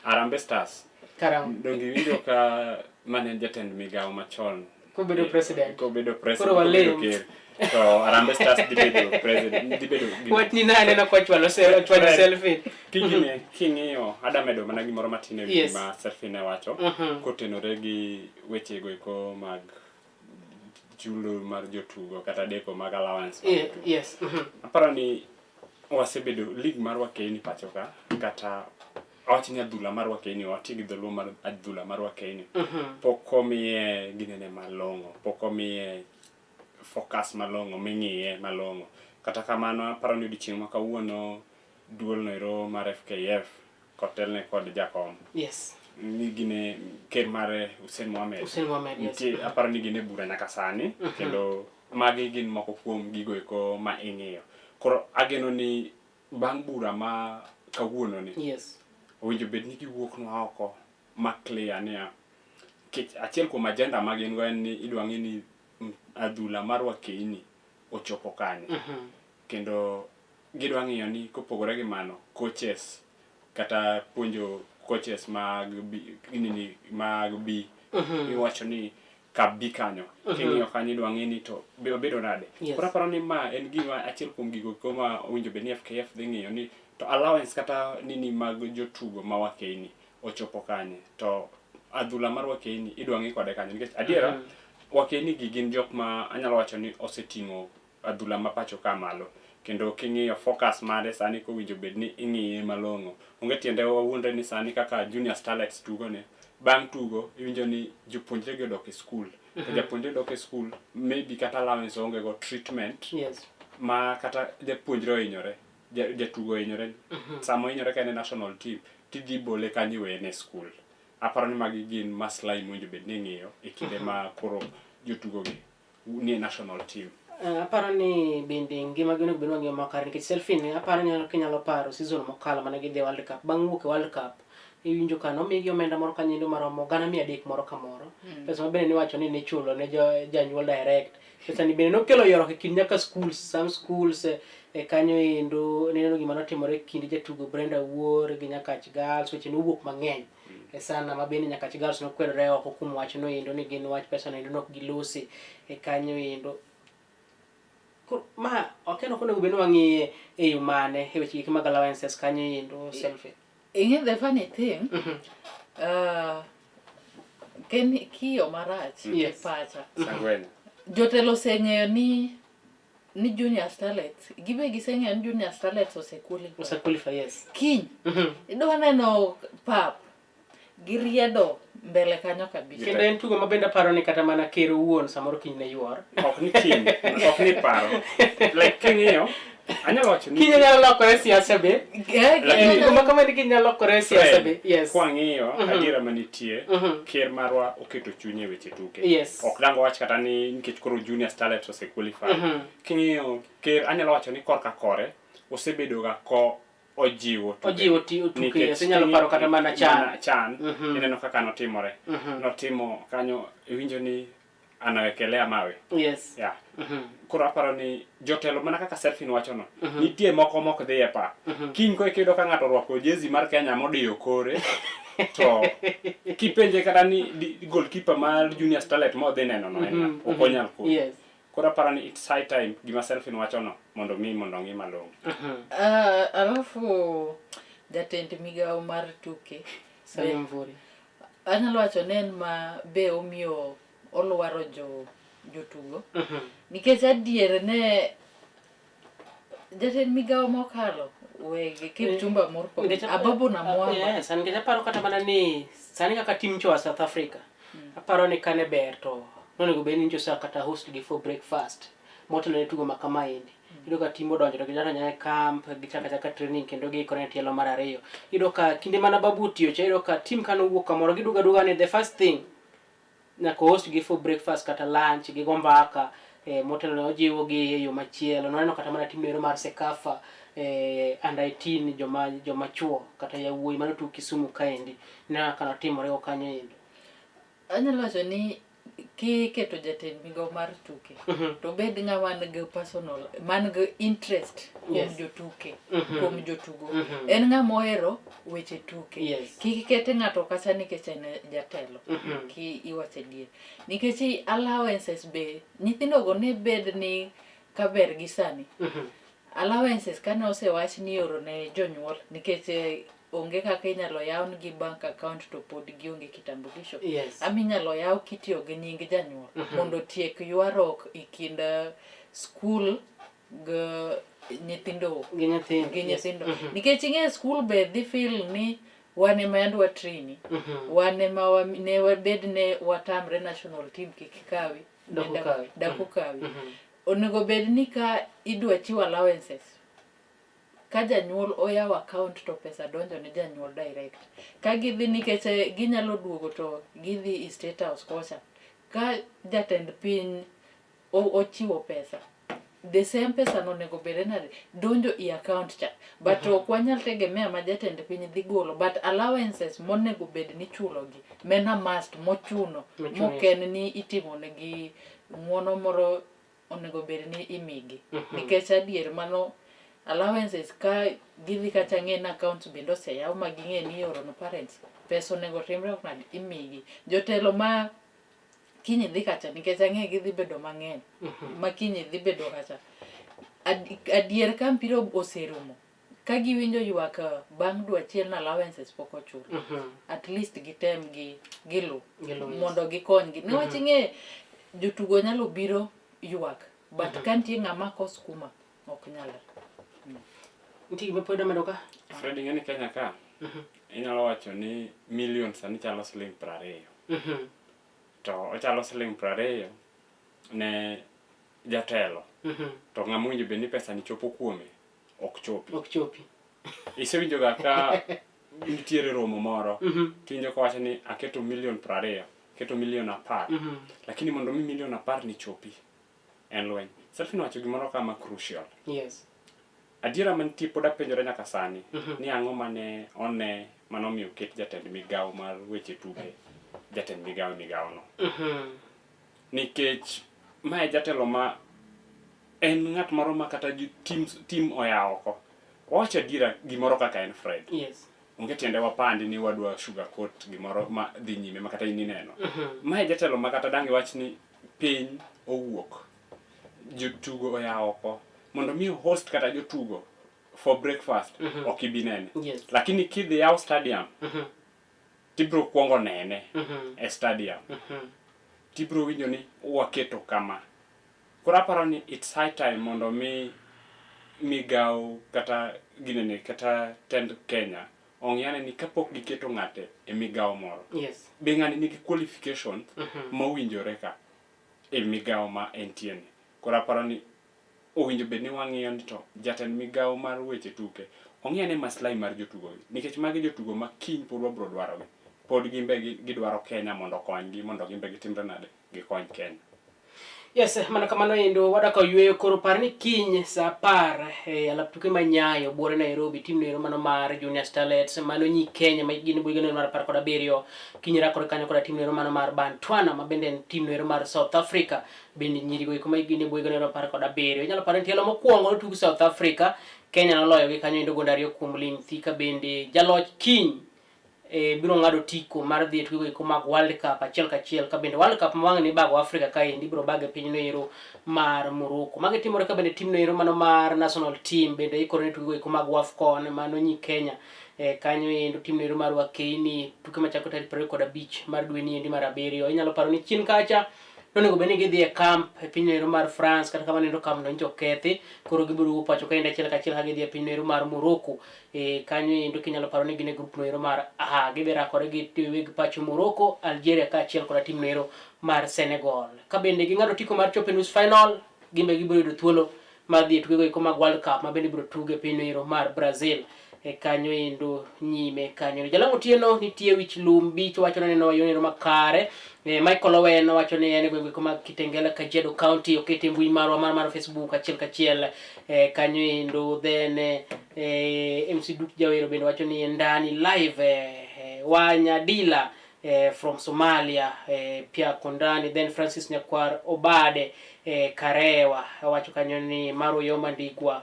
Harambee Stars. Karang. Donge iwinjo ka mane jatend migawo machon Kobedo president. Kobedo president. Koro walem. Kobedo ker. To Harambee Stars dhi bedo president, dhi bedo Wach ni naneno kochwalo chwalo selfie. King'iyo king'iyo ada medo mana gimoro matin e wi gima selfie ne wacho kotenore gi weche go eko mag chulo mar jotugo kata deko mag allowance mag jotugo. Aparo ni wasebedo league mar Wakeini pacho ka kata awach ni adhula mar Wakeini wati gi dholuo mar adhula mar Wakeini pok omiye ginene malong'o, pok omiye focus malong'o ming'iye malong'o. Kata kamano aparo ni odiochieng' ma kawuono duol no ero mar FKF kotelne kod jakom. Yes. Ni gine ker mare Hussein Mohamed. Hussein Mohamed, yes. Nitie aparo ni gin e bura nyaka sani kendo magi gin moko kuom gigo eko ma ing'iyo. Koro ageno ni bang' bura ma kawuono ni Yes. owinjo bed ni giwuoknwa oko ma clear niya nikech achiel kuom agenda ma gin go en ni idwa ng'i ni adhula mar wakeini ochopo kanye. Kendo gidwa ng'iyo ni kopogore gi mano coaches kata puonjo coaches mag B, nini mag B iwacho ni ka B kanyo king'iyo kanyo idwa ng'i ni to be obedo nade. Yes. Koro aparo ni ma en gima achiel kuom gigo eko ma owinjo bed ni FKF dhi ng'iyo ni to allowance kata nini mag jotugo ma wakeini ochopo kanye to adhula mar wakeini idwa ng'i kode kanye nikech adiera wakeini gi gin jok ma anyalo wacho ni oseting'o adhula ma pacho ka malo kendo king'iyo focus mare sani kowinjo bed ni ing'iye malong'o onge tiende wawuondre ni sani kaka junior starlets tugo ni bang' tugo iwinjo ni jopuonjre gi odok e skul to japuonjre dok e skul maybe kata allowance onge go treatment Yes. ma kata japuonjre ohinyore jatugo ohinyore sama ohinyore ka en e national team tidhi bole kanyo iwene e skul aparo ni magi gin maslahi mowinjo bed ni ing'iyo e kinde ma koro jotugo gi nie national team. Aparo ni bende ngima gi onego bed ni wang'iyo makare nikech Selfie aparo ni kinyalo paro season mokalo mane gidhi e World Cup bang' wuok e World Cup iwinjo ka nomigi omenda moro kanyo maromo 300,000 moro ka moro. Pesa ma bende niwacho ni nichulo ne janyuol direct. Pesa ni bende nokelo ywaruok e kind nyaka schools, some schools e kanyo endo nineno gima notimore e kind jatugo Brenda Wuor gi Nyakach Girls, weche nowuok mang'eny. E sana ma bende Nyakach Girls nokwedore oko kuom wachno endo ni gin wach pesa no endo nok gilosi e kanyo endo. Koro ma ok en ok onego bed ni wang'iye e yo mane e weche gik mag allowances kanyo endo Selfie. Ing'e the funny thing, ken kiyo marach Yes. e pacha. Sangwenya. Jotelo oseng'eyo ni Junior Starlets, gibe giseng'eyo ni Junior Starlets ose qualify. Ose qualify, yes. Kiny, idwa neno pap giriedo mbele kanyo kabisa. Kendo en tugo ma bende aparo ni kata mana ker owuon samoro kiny ne ywor. Ok ni kiny, ok ni paro. Like king'iyo, anyalo wacho ni Kiny nyalo lokore siasa be. Lakini- Tugo ma kama ni kiny nyalo lokore siasa be. Yes. Kwang'iyo adiera manitie, ker marwa oketo chunye e weche tuke. Yes. Ok dang' wawach kata ni nikech koro Junior Starlets ose qualify. King'iyo ker anyalo wacho ni korka kore osebedo ga ko ojiwo tuke. Ojiwo tuke, Nikech yes, inyalo paro kata mana CHAN. CHAN, ineno kaka notimore. Notimo kanyo iwinjo ni anawekelea mawe. Yes. Yeah. Koro aparo ni jotelo mana kaka Selfin wacho no, nitie moko mok dhi e pap. Kiny ko iyudo ka ng'ato orwako jezi mar Kenya modiyo kore, to kipenje kata ni goalkeeper mar Junior Starlet modhi neno no en ng'a, ok onyal koni. Yes. Koro aparo ni it's high time gima Selfin wacho no mondo mi mondo ong'i malong'o. Alafu jatend migawo mar tuke Salim Mvurya. anyalo wacho ni en ma be omiyo olwaro jotugo nikech adier ne jatend migawo mokalo wegi Kipchumba Murkomen Ababu Namwamba. Yes, nikech aparo kata mana ni sani kaka team choa South Africa aparo ni kane ber to nonego bed ni nyocha kata host gi for breakfast motelo ne tugo ma kamaendi. Iyudo ka team odonjo to gidonjo e camp gichako achaka training kendo giikore ne tielo mar ariyo. Iyudo ka kinde mana Babu otiyo cha iyudo ka team kane owuok kamoro giduogo aduoga ni the first thing nyaka host gi for breakfast kata lunch gigo mbaka motelo ne ojiwo gi e yo machielo. Nwaneno kata mana team ero mar CECAFA under 18 joma chuo kata yawuoyi mane otugo Kisumu kaendi. Ineno kaka notimore go kanyo endo. Anyalo wacho ni kiketo jatend migawo mar tuke to obed ng'ama nigi personal man gi interest kuom jotuke kuom jotugo. En ng'ama ohero weche tuke. Kik kete ng'ato kacha nikech en jatelo. Ki iwacho adier. Nikech allowances be nyithindo go ne bed ni kaber gi sani. Allowances kane osewach ni ioro ne jonyuol nikech onge kaka inyalo yaw nigi bank account to pod gionge kitambulisho. Ama inyalo yaw kitiyo gi nying janyuol mondo otiek ywaruok e kind skul gi nyithindo gi nyithindo. Gi nyithindo. Nikech ing'e skul be dhi feel ni wan ema yand wa traini. Wan ema ne wabed ne watamre national team kik kawi. Dak okawi. Onego bed ni ka idwa chiw allowances Ka janyuol oyawo account to pesa donjo ne janyuol direct. Ka gidhi nikech eh, ginyalo duogo to gidhi e State House kocha. Ka jatend piny ochiwo pesa the same pesa no onego bed nade donjo e account cha but ok wanyal tegemea ma jatend piny dhi golo but allowances monego bed ni chulo gi mena must mochuno Mochuno, mok en ni itimo negi ng'uono moro onego bed ni imigi nikech adier mano allowances ka gidhi kacha ng'e ni accounts bende oseyaw ma ging'e ni ioro ne parents pesa onego timre nade imigi jotelo ma kiny idhi kacha nikech ang'e gidhi bedo mang'eny ma kiny idhi bedo kacha adier ka mpira oserumo ka giwinjo ywak eh, bang' dwe achiel na allowances pok ochul at least gitem gi gilu Gilu, yes. mondo gikonygi niwach ing'e jotugo nyalo biro ywak but ka nitie ng'ama ko skuma ok nyalre Nitie gima pod amedo ka? Fred ing'e ni Kenya ka inyalo wacho ni million sani chalo siling 20. To ochalo siling 20 ne jatelo. To ng'ama owinjo bed ni pesa ni chopo kuome ok chopi. Ok chopi. Isewinjo ga ka nitiere romo moro tiwinjo kowacho ni aketo million 20, aketo million 10. Lakini mondo mi million 10 ni chopi en lweny. Selfie nowacho gimoro kama crucial. Yes. Adiera mantie pod apenjora nyaka sani ni ang'o mane one manomiyo oket jatend migawo mar weche tuke jatend migawo e migawo no. Nikech mae jatelo ma en ng'at moro ma kata team oya oko. Wawacho adiera gimoro kaka en Fred. Yes. Onge tiende wapandi ni wadwa sugarcoat gimoro ma dhi nyime ma kata in ineno. Mae jatelo ma kata dang' iwach ni piny owuok. Jotugo oya oko. Mondo mi host kata jotugo for breakfast ok ibi nene. Yes. Lakini kidhi yaw stadium tibro kuongo nene e stadium. Tibro winjo ni waketo kama. Koro aparo ni it's high time mondo mi migawo kata ginene kata tend Kenya ong'iyane ni kapok giketo ng'ate e migawo moro. Yes. Be ng'ani nigi qualifications mowinjore ka e migawo ma entie ni. Koro aparo ni owinjo bed ni wang'iyo ni to jatend migawo mar weche tuke ong'i ane maslahi mar jotugo gi nikech magi jotugo ma kiny pod wabro dwarogi. Pod gimbe gidwaro Kenya mondo okonygi mondo gimbe gitimre nade gikony Kenya. Yes, mana kamano endo wadwa kawo yueyo koro par ni kiny saa 10 e alap tuke ma Nyayo buore Nairobi tim noero mano mar Junior Starlets mano nyi Kenya ma gin buige noero mar 17 kiny rakore kanyo koda tim noero mano mar Bantwana ma bende en tim noero mar South Africa bende nyirigo eko ma gin e buige noero 17 inyalo paro ni tielo mokwongo notug South Africa Kenya noloyo gi kanyo endo gonde 2 kuom ling thi ka bende jaloch kiny biro ng'ado tiko mar dhi e tukego eko mag World Cup achiel kachiel ka bende World Cup ma wang'ni ibago Africa kaendi ibiro bag e piny noero mar Morocco. Magi timore ka bende tim noero mano mar national team bende ikore ne tukego eko mag WAFCON mano nyi Kenya kanyo endo tim noero mar Wakeini tuke machako tarik 25 mar dwe ni endi mar 7. Inyalo paro ni chien kacha nonego bed ni gidhi e camp e piny noero mar France kata kamano endo camp no nyocha okethi koro gibiro wuok pacho kaendi achiel kachiel ka gidhi e piny noero mar Morocco. Kanyo endo kinyalo paro ni gin e group noero mar A gidhi rakore gi weg pacho Morocco, Algeria kaachiel koda tim noero mar Senegal. Ka bende ging'ado otiko mar chopo e nus final, gin be gibiro yudo thuolo mar dhi e tukego eko mag World Cup ma bende ibiro tuge e piny noero mar Brazil. Kanyo endo nyime kanyo. Jalang'o Otieno nitie wich lum bich wacho ni neno yo makare. Michael Owen wacho ni en e gwenge eko mag Kitengela, Kajiado County, okete e mbui marwa mar Facebook achiel kachiel kanyo endo. Then MC Duk Jawero bende wacho ni ndani live Wanyadila from Somalia Pia Kondani. Then Francis Nyakwar Obade Karewa wacho kanyo ni Maro Yoma Ndigwa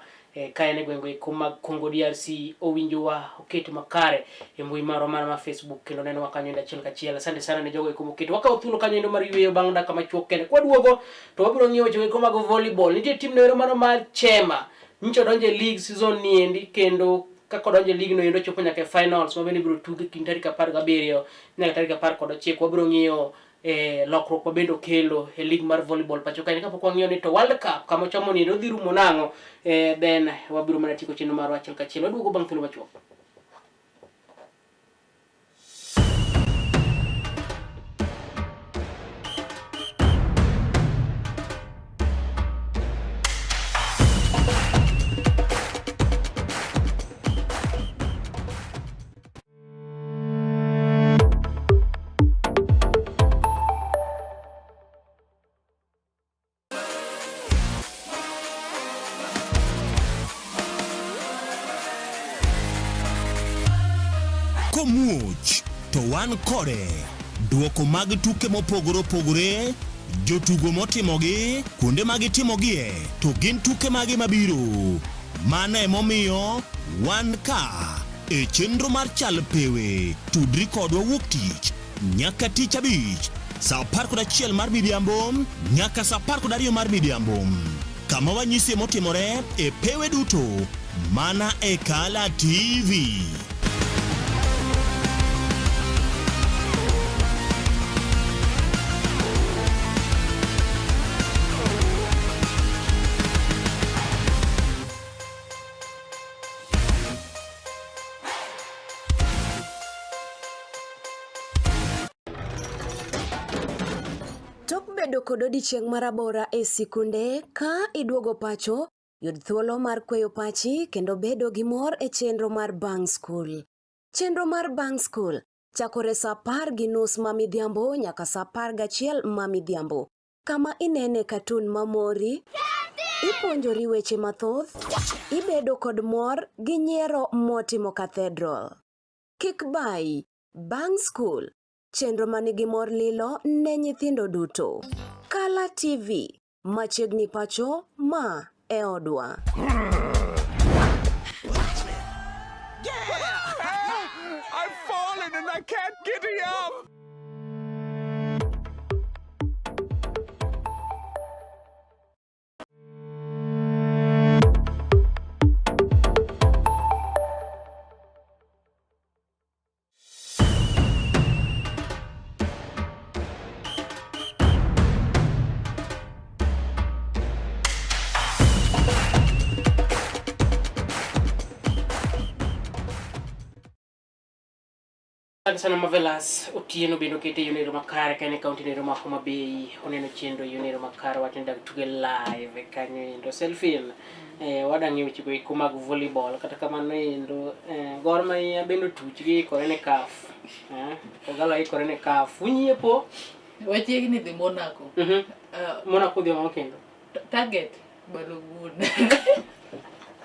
ka en e gwenge eko mag Congo DRC owinjowa oket makare e mbui marwa mar Facebook kendo nenowa kanyo endo achiel kachiel. Asante sana ne jogo eko moketo. Wakawo thuolo kanyo endo mar yueyo bang' dakika machuok kende. Kwaduogo to wabiro ng'iyo weche eko mag volleyball. Nitie tim noero mano mar Chema. Nyocha odonjo e league season ni endi kendo kaka odonjo e league no endo chopo nyaka e finals ma bende ibiro tuge kind tarik 17 nyaka tarik 19. Wabiro ng'iyo lokruok ma bende okelo e league mar volleyball pacho kae. Kapok wang'iyo ni to World Cup kama ochomo ni odhi rumo nang'o, then wabiro mana tieko chenro marwa achiel kachiel. Waduogo bang' thuolo machuok. Komuoch to wan kode. Duoko mag tuke mopogore opogore, jotugo motimogi, kuonde ma gitimogie, to gin tuke mage mabiro. Mano emomiyo wan ka e chenro mar Chal Pewe. Tudri kodwa wuok tich nyaka tich abich saa 11 mar midhiambo nyaka saa 12 mar midhiambo kama wanyisie motimore e pewe duto mana e Kala TV. Tok bedo kod odiechieng' marabora e sikunde, ka iduogo pacho, yud thuolo mar kweyo pachi kendo bedo gi mor e chenro mar Bang' Skul. Chenro mar Bang' Skul chakore sa 10:30 ma midhiambo nyaka sa 11 ma midhiambo, kama inene katun mamori, ipuonjori weche mathoth, ibedo kod mor gi nyiero motimo cathedral. Kik bayi, Bang' Skul, chenro ma nigi mor lilo ne nyithindo duto. Kala TV, machiegni pacho, ma e odwa. Yeah! I've fallen and I can't get up! Asante sana Marvelous Otieno bende okete yo nero makare ka en e kaunti nero ma Homa Bay oneno chenro yo nero makare wacho ni dag tuge live kanyo endo Selfin eh, wadang'e weche go eko mag volleyball kata kamano endo eh, Gor Mahia bende otuch gi ikore ne CAF eh, Kogalo ikore ne CAF unyiepo Wachiegni dhi Monaco. mm -hmm. Monaco dhi ang'o kendo Target Balogun.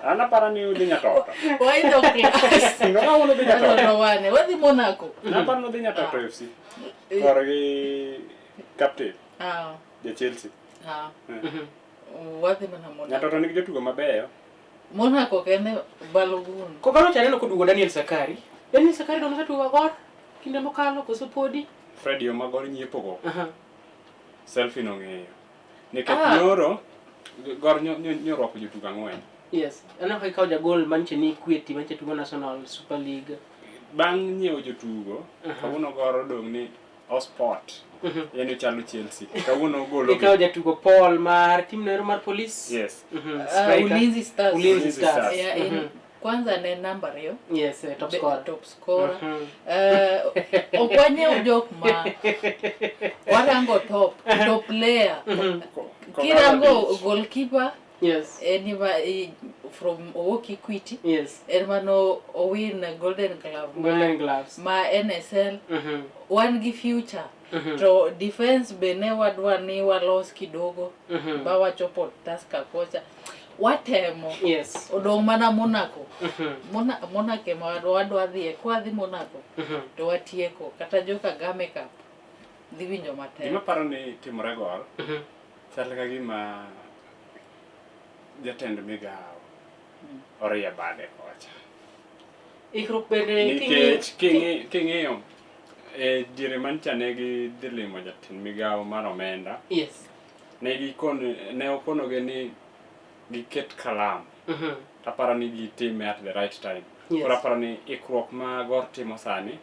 An aparo ni udhi Nyatoto. Waidho class. Singo kawuono dhi Nyatoto. Ano wane, wadhi Monaco. Naparo ni udhi Nyatoto FC. Korgi captain Ah, ja Chelsea. ah. Eh. Wadhi mana Monaco. Nyatoto nigi jotugo mabeyo. Monaco kende Balogun. Kogalo cha aneno koduogo Daniel Sakari Daniel Sakari donge osetugo Gor kinde mokalo koso podi Fred yo ma Gor nyiepogo. Aha. Selfie nong'eyo. Nikech Ah. nyoro Gor nyorwako jotugo ang'wen. Yes, aneno ka ikawo jagol manche ni Equity manche tugo National Super League. Bang' nyiewo jotugo, kawuono Gor odong' ni Osport. Mhm. Yani ochalo Chelsea. Kawuono ogolo. Ikawo jatugo Paul mar team nero mar Police. Yes. Mhm, Ah, striker. Ulinzi Stars. Ulinzi Ulinzi Stars. Stars. Yeah, in, Mhm. kwanza ne namba ariyo. Yes, top scorer. Top scorer. Mhm. Ok wanyiew jok ma warango top top player. Kirango goalkeeper Yes. en ema from owuok Equity. Yes. En mano owin Golden Glove Golden Gloves. ma NSL. Mhm. Wan gi future. Mhm. To defense be ne wadwa ni walos kidogo Mhm. ba wachopo Tusker kocha. Watemo. Yes. Odong' mana Monaco. Mhm. Monaco ema wadwa dhiye. Kwadhi Monaco Mhm. to watieko. Kata jo Kagame Cup dhi winjo matek. Gima paro ni timore Gor, Mhm. chal ka gima jatend migawo orie bade kocha. Ikruok bende Nikech king'iyo e diere mancha ne gidhi limo jatend migawo mar omenda, Yes. ne gikono ne okonogi ni giket kalam. Mhm. Aparo ni gitime at the right time. Yes. Koro aparo ni ikruok ma Gor timo sani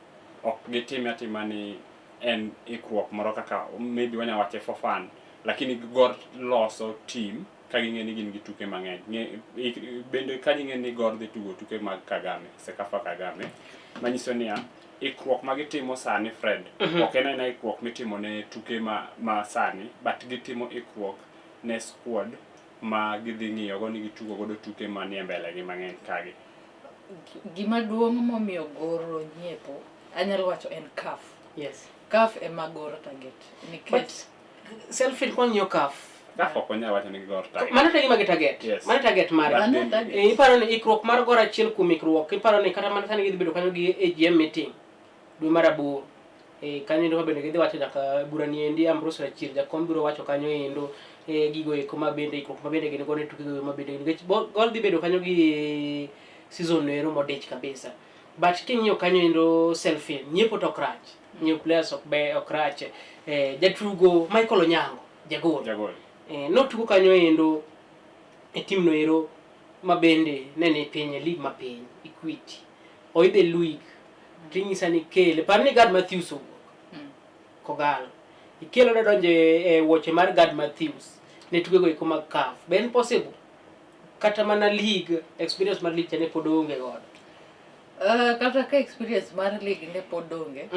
ok gitime atima ni en ikruok moro kaka maybe wanya wache for fun, lakini Gor loso team ka ging'e ni gin gi tuke mang'eny. Bende ka ging'e ni Gor dhi tugo tuke mag Kagame, Sekafa Kagame, manyiso niya, ikruok ma gitimo sani Fred, ok en aena ikruok mitimo ne tuke ma sani, but gitimo ikruok ne squad ma gidhi ng'iyogo ni gitugo godo tuke manie mbele gi mang'eny kagi. Gima duong' momiyo Gor nyiepo, anyalo wacho en CAF. Yes. CAF ema Gor target. Nikech But Selfie kwa ng'iyo CAF. CAF ok onyal wacho ni Gor target. Mano to gima gi target. Yes. Mano target mare. But Mano then- target. Eh, iparo ni ikruok mar Gor achiel kuom ikruok, iparo ni kata mana sani gidhi bedo kanyo gi AGM meeting dwe mar aboro. Eh, kanyo endo bende gidhi wacho nyaka bura ni endi Ambrose Rachier jakom biro wacho kanyo endo eh, gigo eko ma bende ikruok ma bende gin go ne tuke go ma bende nikech Gor dhi bedo kanyo gi season ero modich kabisa. But king'iyo kanyo endo selfie nyiepo to ok rach. Nyiewo players ok be ok rach. Eh, jatugo Michael Onyango jagol. Jagol. Eh, notugo kanyo endo e team no ero ma bende ne ni piny e league mapiny Equity. Oidhe league tinyisa ni kele par ni Gad Matthews owuok Kogalo. Ikelo ne donjo e wuoche mar Gad Matthews ne tukego eko mag CAF. Be en possible? Kata mana league experience mar league cha ne pod oonge godo. Kata ka experience mar league ne pod onge,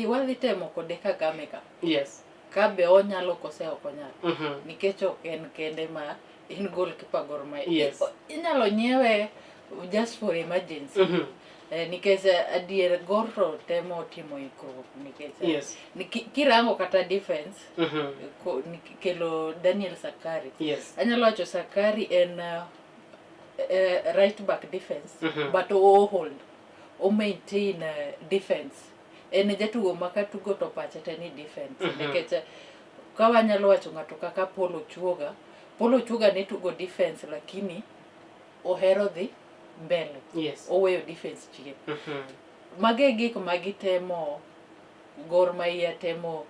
wadhi temo kode Kagame Cup. Yes. Ka be onyalo kose ok onyal. Nikech ok en kende ma en goalkeeper Gor Mahia. Yes. Inyalo nyiewe just for emergency. Nikech adier Gor to temo timo ikruok nikech Yes. kirango kata defense kelo Daniel Sakari. Yes. Anyalo wacho Sakari en right back defense but o hold o maintain defense. En jatugo ma katugo to pache te ni defense. Nikech ka wanyalo wacho ng'ato kaka Paul Ochuoga, Paul Ochuoga ne tugo defense lakini ohero dhi mbele. Yes. Oweyo defense chien. Mage e gik ma gitemo Gor Mahia temo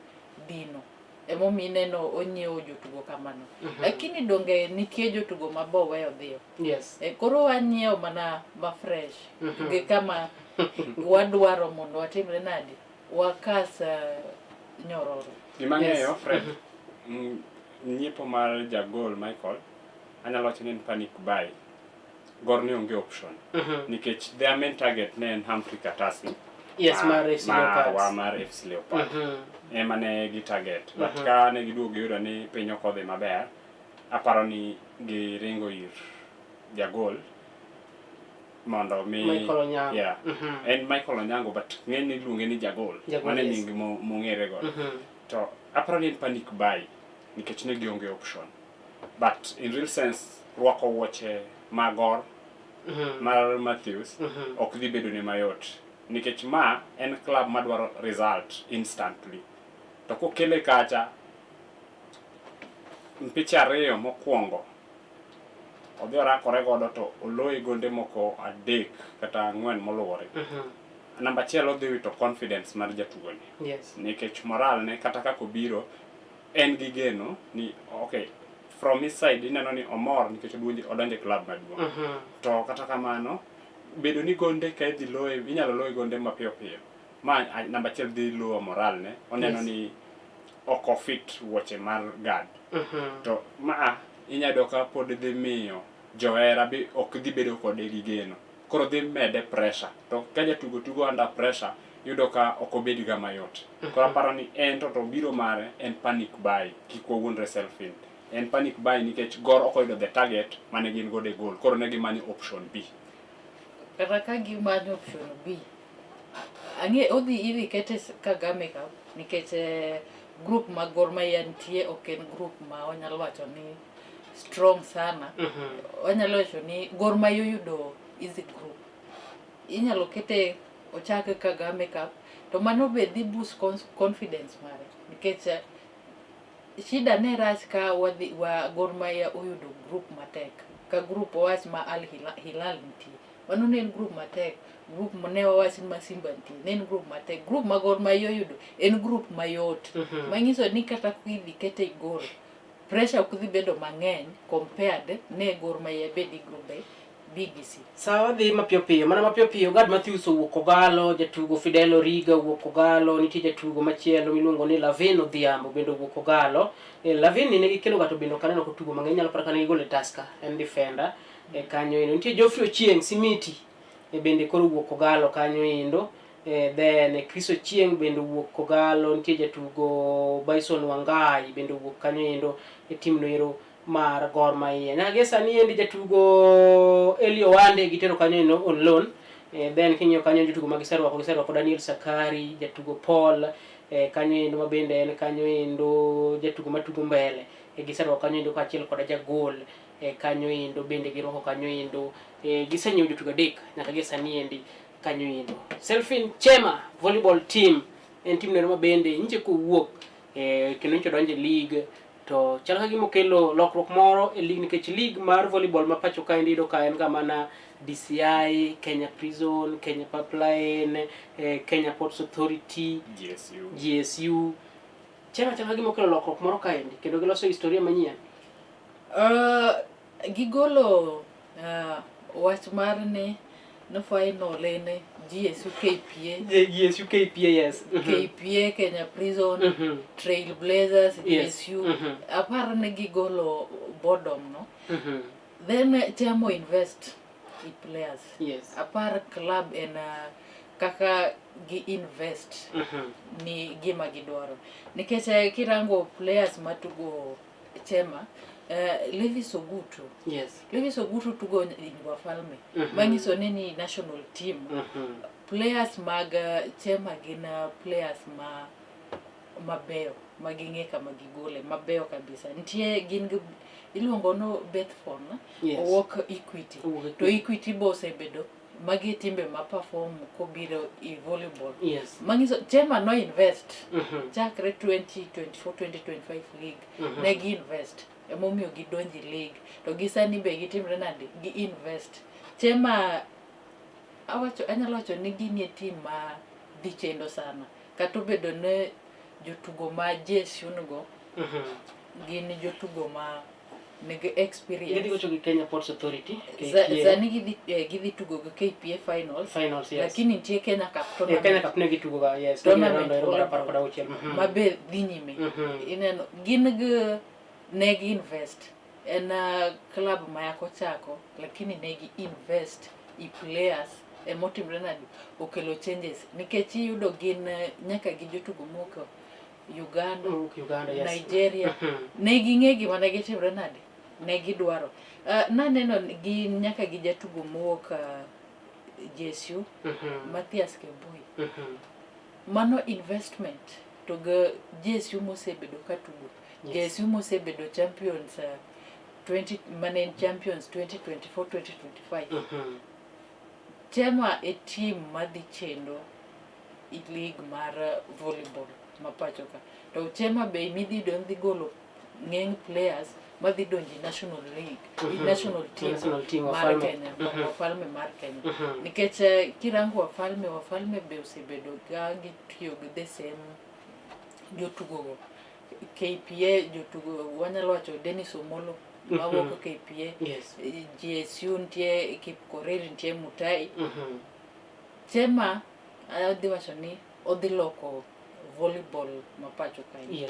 dino. Emomiyo ineno onyiewo jotugo kamano. Lakini donge nitie jotugo ma bo weyo dhiyo. Yes. Koro wanyiewo mana ma fresh. Gi kama wadwaro mondo watimre nade? Wakas nyororo. Gima ng'eyo Fred, nyiepo mar jagol Michael, anyalo wacho ni en panic buy. Gor ne onge option. Nikech their main target ne en Humphrey Katasi. Yes, mar FC Leopards. Wa mar FC Leopards. Ema ne gi target. But ka ne giduogo giyudo ni piny ok odhi maber, aparo ni giringo ir jagol mondo mi Michael Onyango. Yeah. En Michael Onyango but ng'eny iluonge ni jagol. Jagol, Mano e yes. nying mong'ere godo. To aparo ni en panic buy nikech ne gionge option. But in real sense rwako wuoche mag Gor mar Matthews ok dhi bedo ne mayot nikech ma en club madwaro result instantly. To kokele kacha mpiche ariyo mokwongo odhi orakore godo to oloye gonde moko 3 kata 4 moluwore. Namba achiel odhi wito confidence mar jatugoni. Yes. Nikech moral ne kata kaka obiro en gi geno ni okay from his side ineno ni omor nikech odonjo e club maduong'. To kata kamano bedo ni gonde ka idhi loye inyalo loye gonde mapiyo piyo. Ma namba achiel dhi lowo moral ne oneno ni ok ofit wuoche mar guard. To ma inyalo ka pod dhi miyo johera be ok dhi bedo kode gi geno. Koro dhi mede pressure. To ka jatugo tugo under pressure yudo ka ok obed ga mayot. Koro aparo ni en to biro mare en panic buy kik wawuondre self-in. En panic buy nikech Gor ok oyudo the target mane gin godo e goal. Koro ne gimanyo option B. Kata ka gimanyo option B, ang'e odhi idhi kete Kagame Cup nikech group ma Gor Mahia nitie ok en group ma wanyalo wacho ni strong sana. Wanyalo wacho ni Gor Mahia oyudo easy group. Inyalo kete ochak Kagame Cup to mano be dhi boost confidence mare nikech shida ne rach ka wadhi wa Gor Mahia oyudo group matek ka group owach ma Al Hilal nitie. Mano ne en group matek. Group ne wawach ni ma Simba nitie ne en group matek. Group ma Gor Mahia oyudo en group mayot. Manyiso ni kata kidhi kete e goal pressure ok dhi bedo mang'eny compared ne Gor Mahia bed e group B gi C. Sawa dhi mapiyo piyo, mana mapiyo piyo Gad Matthews owuok Kogalo, jatugo Fidel Origa owuok Kogalo, nitie jatugo machielo miluongo ni Lavin Odhiambo bende owuok Kogalo. Lavin ni ne gikelo gato bende ok aneno kotugo mang'eny, inyalo paro ka ne gigolo e Tusker, en defender kanyo endo. Nitie Geoffrey Ochieng Simiti bende koro owuok Kogalo kanyo endo. Then Chris Ochieng bende owuok Kogalo, nitie jatugo Bison Wangai bende owuok kanyo endo e team no ero mar Gor Mahia. Nyaka gie sani endi jatugo Elio Wande gitero kanyo endo on loan. Then king'iyo kanyo jotugo ma giserwako Daniel Sakari, jatugo Paul kanyo endo ma bende en kanyo endo jatugo matugo mbele. Giserwako kanyo endo kaachiel koda jagol kanyo endo bende girwako kanyo endo. Gisenyiewo jotugo adek nyaka gi sani endi kanyo endo. Selfin Chema volleyball team en team nero ma bende nyiche kowuok kendo nyiche odonjo e league to chal ka gima okelo lokruok moro e league nikech league mar volleyball ma pacho ka endi iyudo ka en ga mana DCI, Kenya Prison, Kenya Pipeline, Kenya Ports Authority, GSU. GSU. Chema chal ka gima okelo lokruok moro kaendi kendo giloso historia manyien. Gigolo wach mar ni no final en GSU KPA. GSU KPA, yes. KPA, Kenya Prison, Trailblazers, GSU. Aparo ni gigolo boredom no. Then Chemo invest i players. Apar club en kaka gi invest ni gima gidwaro. Nikech kirango players matugo Chema, Levis Ogutu. Levis Ogutu tugo in Wafalme. Manyiso ni ni national team. Players mag Chema gin players ma mabeyo, ma ging'e kama gigole, mabeyo kabisa. Nitie gin gi iluongo no Bethfon, owuok Equity. Owuok Equity. To Equity bo osebedo magi timbe ma perform kobiro i volleyball. Manyiso Chema no invest. Chakre 2024-2025 league. Ne gi invest. Emomiyo gidonji league. To gi sani be gitimre nade? Gi invest. Chema anyalo wacho ni ginie team ma dhi chendo sana. Kata obedo ne jotugo ma GSU nigo, gin jotugo ma nigi experience. Gidhi gocho gi Kenya Ports Authority, KPA. Sani gidhi tugo gi KPA finals. Finals, yes. Lakini nitie Kenya Cup tournament. Kenya Cup ne gitugo ga, yes. Tournament Negi rondo mar apar volleyball. kod auchiel. Ma be dhi nyime. Ineno, gin gi, ne gi invest. En club ma yako chako, lakini ne gi invest i players emotimre nade okelo changes. Nikech iyudo gin nyaka gi jotugo moko Uganda, Mowuok Uganda, yes. Nigeria. Ne ging'e gima ne gitimre nade, ne gidwaro. Naneno gin nyaka gi jatugo mowuok GSU, Mathias Kembui. Mano investment to ga GSU mosebedo ka tugo. GSU mosebedo champions, 20, mane en champions 2024-2025. Chema e team madhi chendo i league mar volleyball ma pacho ka. To Chema be midhi yudo ni dhi golo ng'eny players madhi donjo e national league, i national team National team, mar Wafalme. Kenya, Wafalme mar Kenya. Nikech kirango Wafalme, Wafalme be osebedo ga gitiyo gi the same jotugo go. KPA jotugo wanyalo wacho Dennis Omolo mawuok KPA. GSU nitie Kipkorir, nitie Mutai. Chema adhi wacho ni odhi loko volleyball ma pacho kae.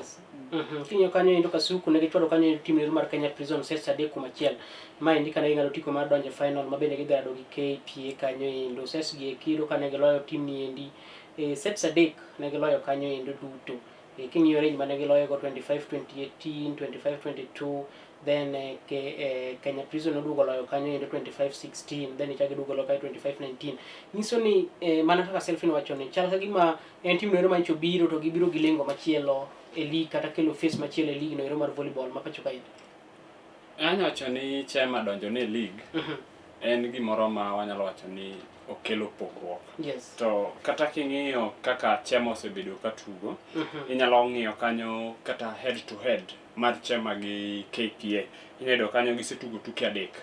King'iyo kanyo endo Kasuku ne gichwalo kanyo endo team mar Kenya Prison sets adek kuom achiel. Ma endi kane ging'ado otiko mar donjo e final ma bende gidhi rado gi KPA kanyo endo. Sets gi eki iyudo kane giloyo team ni endi, sets adek ne giloyo kanyo endo duto. King'iyo range mane giloyo go 25-2018, 25-22, then Kenya Prison oduogo loyo kanyo endo 25-16, then ichako iduogo loyo kanyo 25-19. Nyiso ni mana kaka Selfin wacho ni chal ka gima en team noero manyicho biro to gibiro gi lengo machielo e league kata kelo face machielo e league noero mar volleyball ma pacho kaendi. Anyalo wacho ni Chema donjo ne league en gimoro ma wanyalo wacho ni okelo pogruok. To kata king'iyo kaka Chema osebedo ka tugo, inyalo ng'iyo kanyo kata head to head mar Chema gi KPA. Inyalo yudo kanyo gisetugo tuke adek.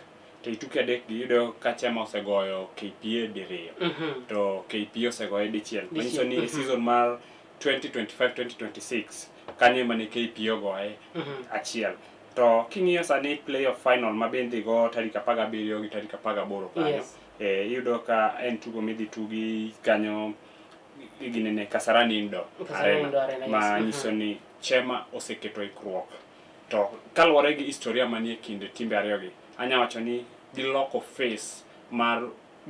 To e tuke adek gi iyudo ka Chema osegoyo KPA diriyo. To KPA osegoye dichiel. Manyiso ni e season mar 2025-2026 kanyo ema ne KPA ogoye achiel. To king'iyo sani playoff final ma bende idhi go tarik 17 gi tarik 18 kanyo. Iyudo ka en tugo midhi tugi kanyo ginene Kasarani Indoor Kasarani Arena, Indoor Arena, yes. ma nyiso ni Chema oseketo ikruok. To kaluwore gi historia manie kind timbe ariyo gi, anya wacho ni giloko face mar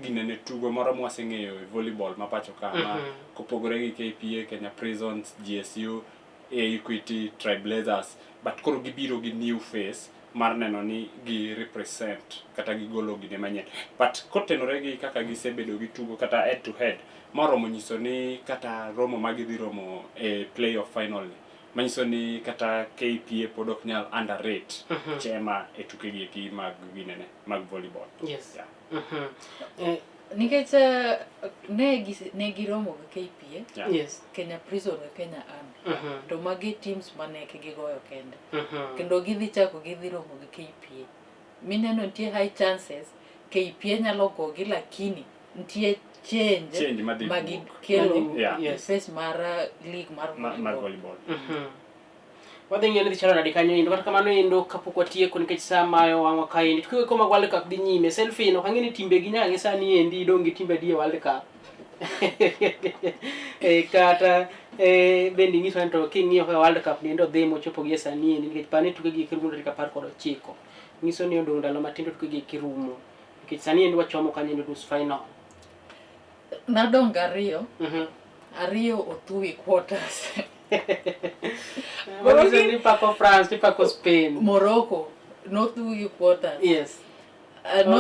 ginene tugo moro mwaseng'eyo e volleyball ma pacho ka, ma kopogore gi KPA, Kenya Prisons, GSU, Equity, Trailblazers, but koro gibiro gi new face mar neno ni gi represent kata gigolo gine manyien. But kotenore gi kaka gisebedo gi tugo kata head to head, moromo nyiso ni kata romo ma gidhi romo e playoff final ni, Manyiso ni kata KPA pod ok nyal underrate Chema e tukegi eki mag ginene mag volleyball. Yes. Yeah. Nikech ne ne giromo gi KPA, Yeah. Kenya Prison gi Kenya Army. To magi teams mane gigoyo kende. Kendo gidhi chako gidhi romo gi KPA. Mineno nitie high chances KPA nyalo gogi lakini nitie change, Change madhi ma wuok. gikelo Yes. e face mar league mar Mar volleyball. volleyball. Wadhi ng'iyo ni dhi chalo nade kanyo endo, kata kamano endo kapok watieko nikech saa mayo wang'wa kaendi. Tuke go mag World Cup dhi nyime. Selfie ok ang'e ni timbe gi nyaka gi sani endi idong' gi timbe adi e World Cup. Kata bende ing'iso ni to king'iyo kaka World Cup ni endo dhi mochopo gi e sani endi nikech pane tuke gi rumo tarik 19. Nyiso ni odong' ndalo matindo tuke gi eki rumo. Nikech sani endi wachomo kanyo endo nus final. Nadong' ariyo, ariyo othuwi quarters. Manyiso ni ipako France, ipako Spain. Morocco nothuwi quarters.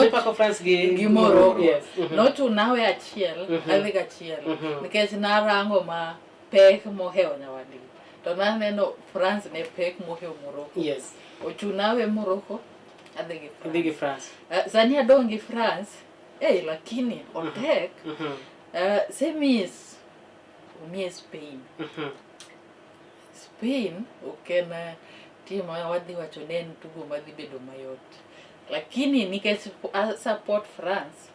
Ipako France gi Gi Morocco. Yes. Nochuna awe achiel, adhi gachiel. Nikech narango ma pek mohewo nyawadgi. To naneno France ne pek mohewo Morocco. Ochuna awe Morocco, adhi gi Idhi gi France. France. Sani adong' gi France, lakini otek. Semis omiye Spain. Spain ok en team ma wadhi wacho ni en tugo madhi bedo mayot. Lakini nikech a support France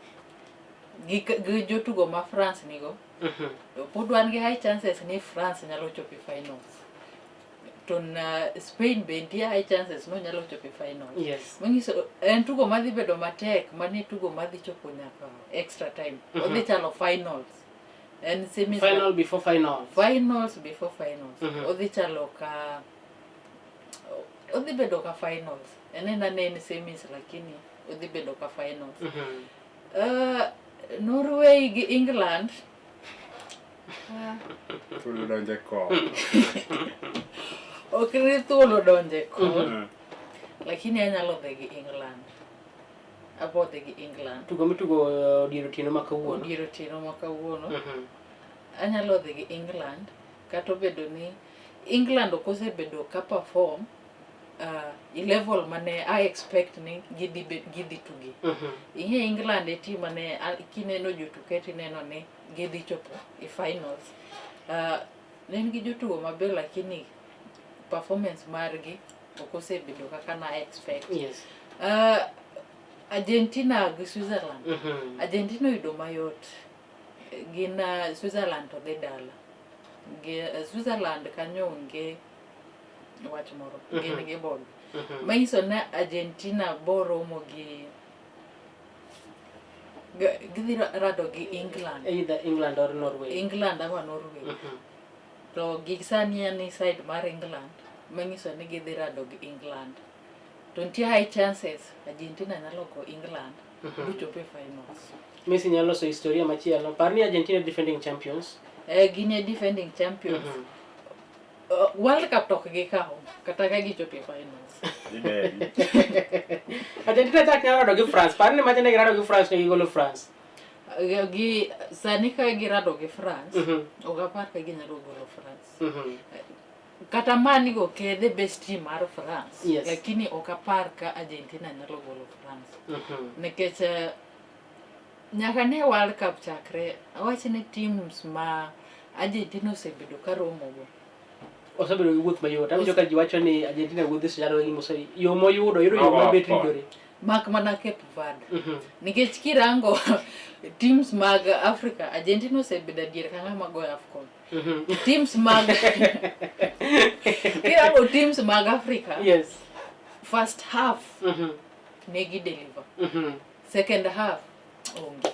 gi jotugo ma France nigo, pod wan gi high chances ni France nyalo chopo e finals. To na Spain be nitie high chances ni onyalo chopo e finals. Manyiso en tugo madhi bedo matek, mani tugo madhi chopo nyaka extra time. Odhi chalo finals. En semis Final before finals. Finals before finals. Odhi chalo ka odhi bedo ka finals. En ena ne en semis lakini odhi bedo ka finals. Norway gi England. Thuolo donje ko. Ok ni thuolo donje ko. Lakini anyalo dhi gi England. Abo dhi gi England. Tugo mitugo dier otieno ma kawuono. Dier otieno ma kawuono. Anyalo dhi gi England kata obedo ni England ok osebedo ka perform i level mane I expect ni gidhi tugi. Ing'e England e team mane kineno jotuke tineno ni gidhi chopo e finals. Ne en gi jotugo maber lakini performance margi ok osebedo kaka na expect. Argentina gi Switzerland. Argentina oyudo mayot. Gin Switzerland to dhi dala. Gi Switzerland kanyo onge wach moro. Gin gi ball. Manyiso ni Argentina boromo gi gidhi rado gi England. Either England or Norway. England ama Norway. To gi sani en ni side mar England, manyiso ni gidhi rado gi England. To nitie high chances Argentina nyalo go England buchop e finals. Messi nyalo loso historia machielo. Par ni Argentina defending champions. Gin e defending champions. World Cup to ok gikawo kata ka gichopo e finals. Ideri. Argentina chak nyalo rado gi France. Par ni macha ne girado gi France ne gigolo France. Gi sani ka girado gi France, ok apar ka ginyalo golo France. Kata mani go ke the best team mar France. Lakini ok apar ka Argentina nyalo golo France. Nikech nyaka ne World Cup chakre, awach ni teams ma Argentina osebedo ka romogo. Osebedo gi wuoth mayot. Awinjo ka ji wacho ni Argentina wuodhe osechalo gi mose yo moyudo, yudo yo Nogo mabet AFCON. ridore. Mak mana Cape Verde. Nikech kirango teams mag Africa, Argentina osebedo adier ka ng'ama goyo AFCON. Teams mag kirango teams mag Africa, first half ne gi deliver. Second half onge.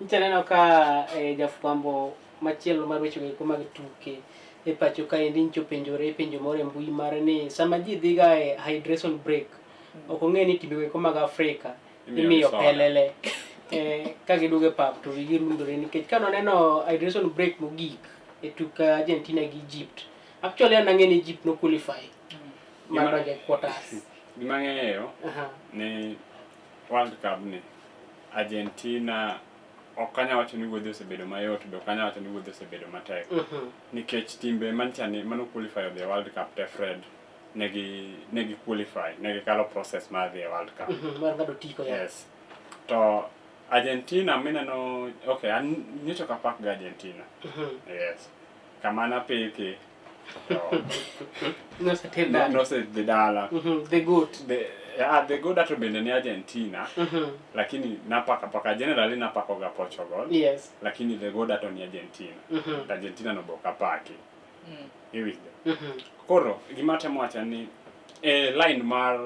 Nyicha neno ka jafwambo machielo mar weche go mag tuke e pacho kaendi nyicha openjore penjo moro e mbui mare ni sama ji dhiga e hydration break, ok ong'e ni timbe go mag Afrika Imiyo imiyo soda. pelele. Ka giduogo e pap to wigi rundore nikech ka noneno hydration break mogik e tuk Argentina gi Egypt. Actually an ang'e ni Egypt no qualify mar donjo e quarters. Gima ang'eyo ni World Cup ni Argentina Ok anyal wacho ni wuodhe osebedo mayot, be ok anyal wacho ni wuodhe osebedo matek. Nikech timbe mancha ni mano qualify odhi e World Cup te Fred, negi negi qualify, negi kalo process mar dhi e World Cup. Mar ng'ado otiko ya. Yes. To Argentina mineno, okay, an nyocha ok apak ga Argentina. Yes. Kama napiki to Noseter dala. nosedhi dala. The goat. The goat to bende ni Argentina, lakini napaka paka generally napako ga Portugal. Lakini the goat to ni Argentina. To Argentina no be ok apaki. Iwinjo? Koro gima atemo wacho ni e line mar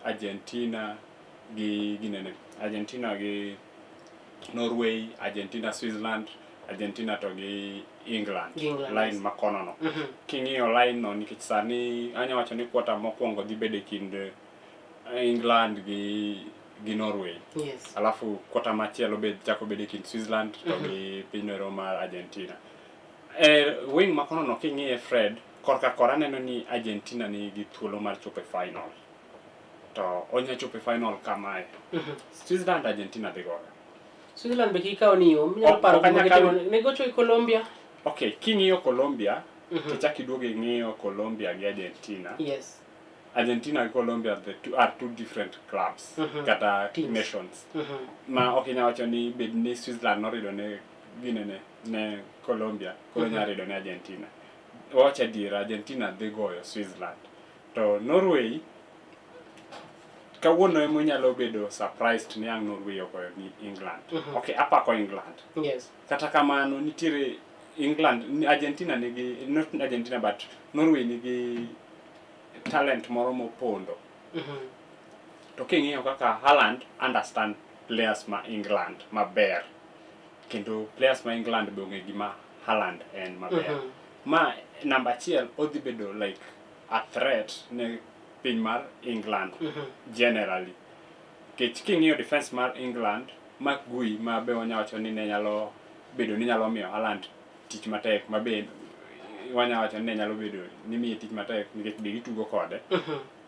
Argentina gi ginene Argentina gi Norway, Argentina Switzerland, Argentina to gi England, Gi England, line yes. ma kono no. King'iyo line no nikech sani anya wacho ni quarter mokwongo dhi bedo e kind England gi Norway. Alafu quarter machielo bed chako bedo e kind Switzerland to gi pinyno mar Argentina. E wing ma kono no king'iye Fred, korka kora aneno ni Argentina nigi thuolo mar chopo e final. To onya chopo e final kamae. Switzerland Argentina dhi goyo. Switzerland be kik ikaw ni yo, inyalo paro Ok gima anyal kawo- gitimo. Ne gocho gi Colombia. Okay, king'iyo Colombia, tichak iduogo ing'iyo Colombia gi Argentina. Argentina gi Colombia the two, are two different clubs kata Teams. nations. Ma ok inyal wacho ni bed ni Switzerland norido ne ginene ne Colombia, koro nyalo rido ne Argentina. Wach adiera, Argentina dhi goyo Switzerland. To Norway kawuono ema inyalo bedo surprised ni ang' Norway ogoyo ni England. Okay, apako England. Kata kamano nitiere England, Argentina nigi, not Argentina but Norway nigi talent moro mopondo. To king'iyo kaka Haaland understand players ma England maber, kendo players ma England be ong'e gima Haaland en maber. Ma namba achiel odhi bedo like a threat ne piny mar England generally. Nikech king'iyo defense mar England, Mark Guehi ma be wanya wacho ni ne nyalo bedo ni nyalo miyo Haaland tich matek, ma be wanya wacho ni ne nyalo bedo ni miye tich matek nikech be gitugo kode.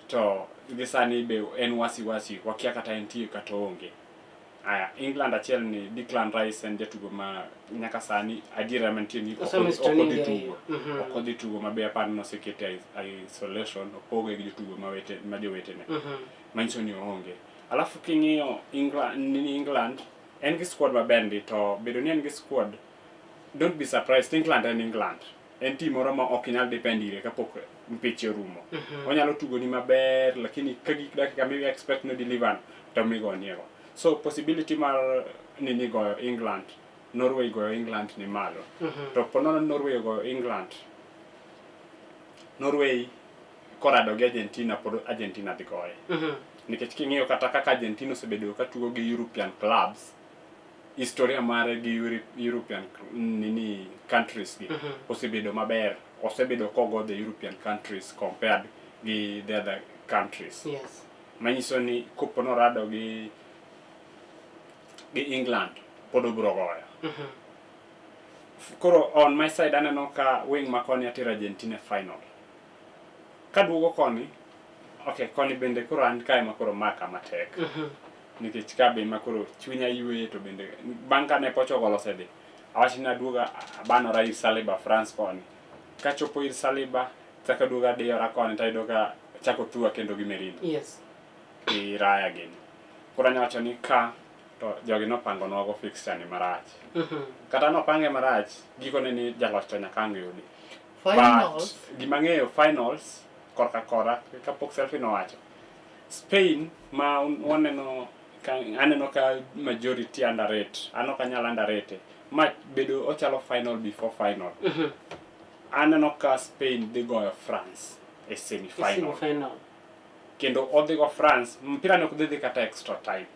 To gi sani be en wasiwasi, wakia kata entie kata oonge. Aya, England achiel ni Declan Rice en jatugo ma nyaka sani adiera mantie ni ok Osemiss ok training odhi gi tugo. ariyo. Ok odhi tugo ma be aparo ni osekete e isolation, opoge gi jotugo ma wete ma jowetene. Manyiso ni oonge. Alafu king'iyo England, ni England en gi squad maber ndi to bedo ni en gi squad don't be surprised England en England. En team moro ma ok inyal depend ire kapok mpiche orumo. Onyalo tugo ni maber lakini ka gik dakika mi expect no deliver to migoniego. So possibility mar nini goyo England, Norway goyo England ni malo. To po nono Norway ogoyo England, Norway korado gi Argentina pod Argentina dhi goye. Nikech king'iyo kata kaka Argentina osebedo ka tugo gi European clubs, historia mare gi European nini countries gi osebedo maber. Osebedo kogo the European countries compared gi the other countries. Manyiso ni kopo norado gi England pod obiro goyo. Koro on my side aneno ka wing ma koni atero Argentina e final. Kaduogo koni, okay, koni bende koro an kae ma koro maka matek. Nikech ka be ma koro chunya ywe to bende bang' kane Portugal osedhi, awach ni aduoga abanora ir Saliba France koni. Kachopo ir Saliba, chako aduoga adiyora koni tayudo ka chako thua kendo gi Merino. Gi Raya gini. Koro anyalo wacho ni ka to jogi nopangonwa go fixture ni marach. Kata nopange marach, gikone ni jaloch to nyaka ang' yudi. Finals. But gima ng'eyo finals korka kora kapok Selfie nowacho. Spain ma waneno ka aneno ka majority underrate. An ok anyal underrate. Ma bedo ochalo final before final. Aneno ka Spain dhi goyo France e semi final. Semi-final. Kendo odhi go France, mpira ne ok dhi dhi kata extra time.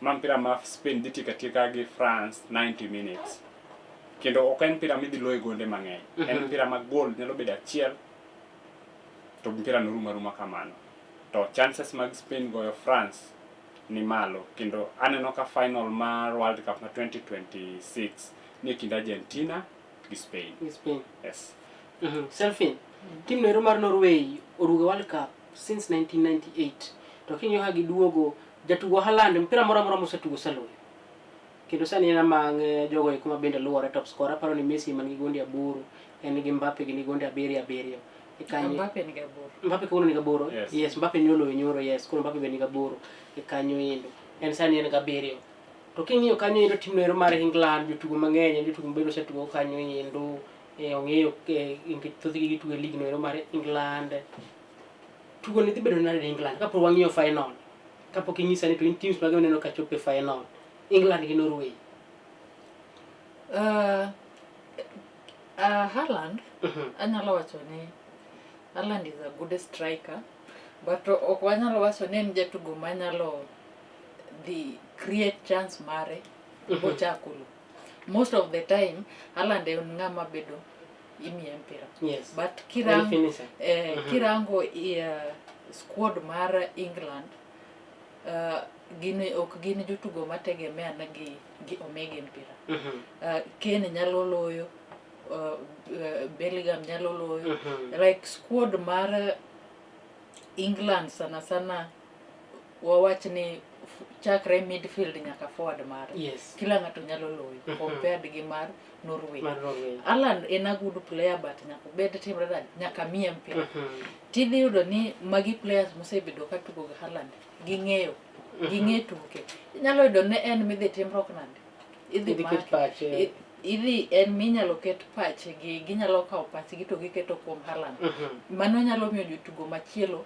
Ma mpira ma Spain dhi tieko atieka gi France 90 minutes. Kendo ok en mpira midhi loye gonde mang'eny. En mpira ma goal nyalo bedo achiel to mpira no rumo aruma kamano. To chances mag Spain goyo France ni malo kendo aneno ka final mar World Cup ma 2026 ni e kind Argentina gi Spain. Gi Spain. Yes. Selfie. Team noero mar Norway orugo World Cup since 1998. To king'iyo ka giduogo, jatugo Haaland mpira moro amora mosetugo oseloyo. Kendo sani en among jogo eko ma bende luwore top scorer. Aparo ni Messi man gi gonde aboro, en gi Mbappe gin gi gonde abiriyo abiriyo. E kanyo Mbappe nigi aboro. Mbappe kawuono nigi aboro. Yes. Yes, Mbappe nyolo nyoro, yes. Koro Mbappe be nigi aboro e kanyo endo. En sani en gi abiriyo. To king'iyo kanyo endo team no ero mar England, jotugo mang'eny, en jotugo mabedo osetugo kanyo endo. Ong'eyo nikech thothgi gitugo e league no ero mar England. Tugo ni dhi bedo nade ne England kapok wang'iyo final? Kapok inyisa ni to in teams mage mineno ka chopo e final? England gi Norway. Haaland, anyalo wacho ni Haaland is a good striker, but ok wanyalo wacho ni en jatugo manyalo dhi create chance mare bochako lo. Most of the time, Haaland en ng'ama bedo imiye mpira. But En finisher. Kirango i squad mar England, gin ok gin jotugo mategemea na gi omigi mpira. Kane nyalo loyo, Bellingham nyalo loyo. Like squad mar England sana sana wawach ni chakre midfield nyaka forward mare. Kila ng'ato nyalo loyo compared gi mar Norway. Mar Norway. Haaland en a good player but nyaka obed timre nade, nyaka miye mpira. Tidhi yudo ni magi players mosebedo ka tugo gi Haaland, ging'eyo, ging'e tuke. Inyalo yudo ni en midhi timruok nade? Idhi Idhi ket make. pache. Idhi en minyalo ket pache gi, ginyalo kawo pachgi to giketo kuom Haaland. Mano nyalo miyo jotugo machielo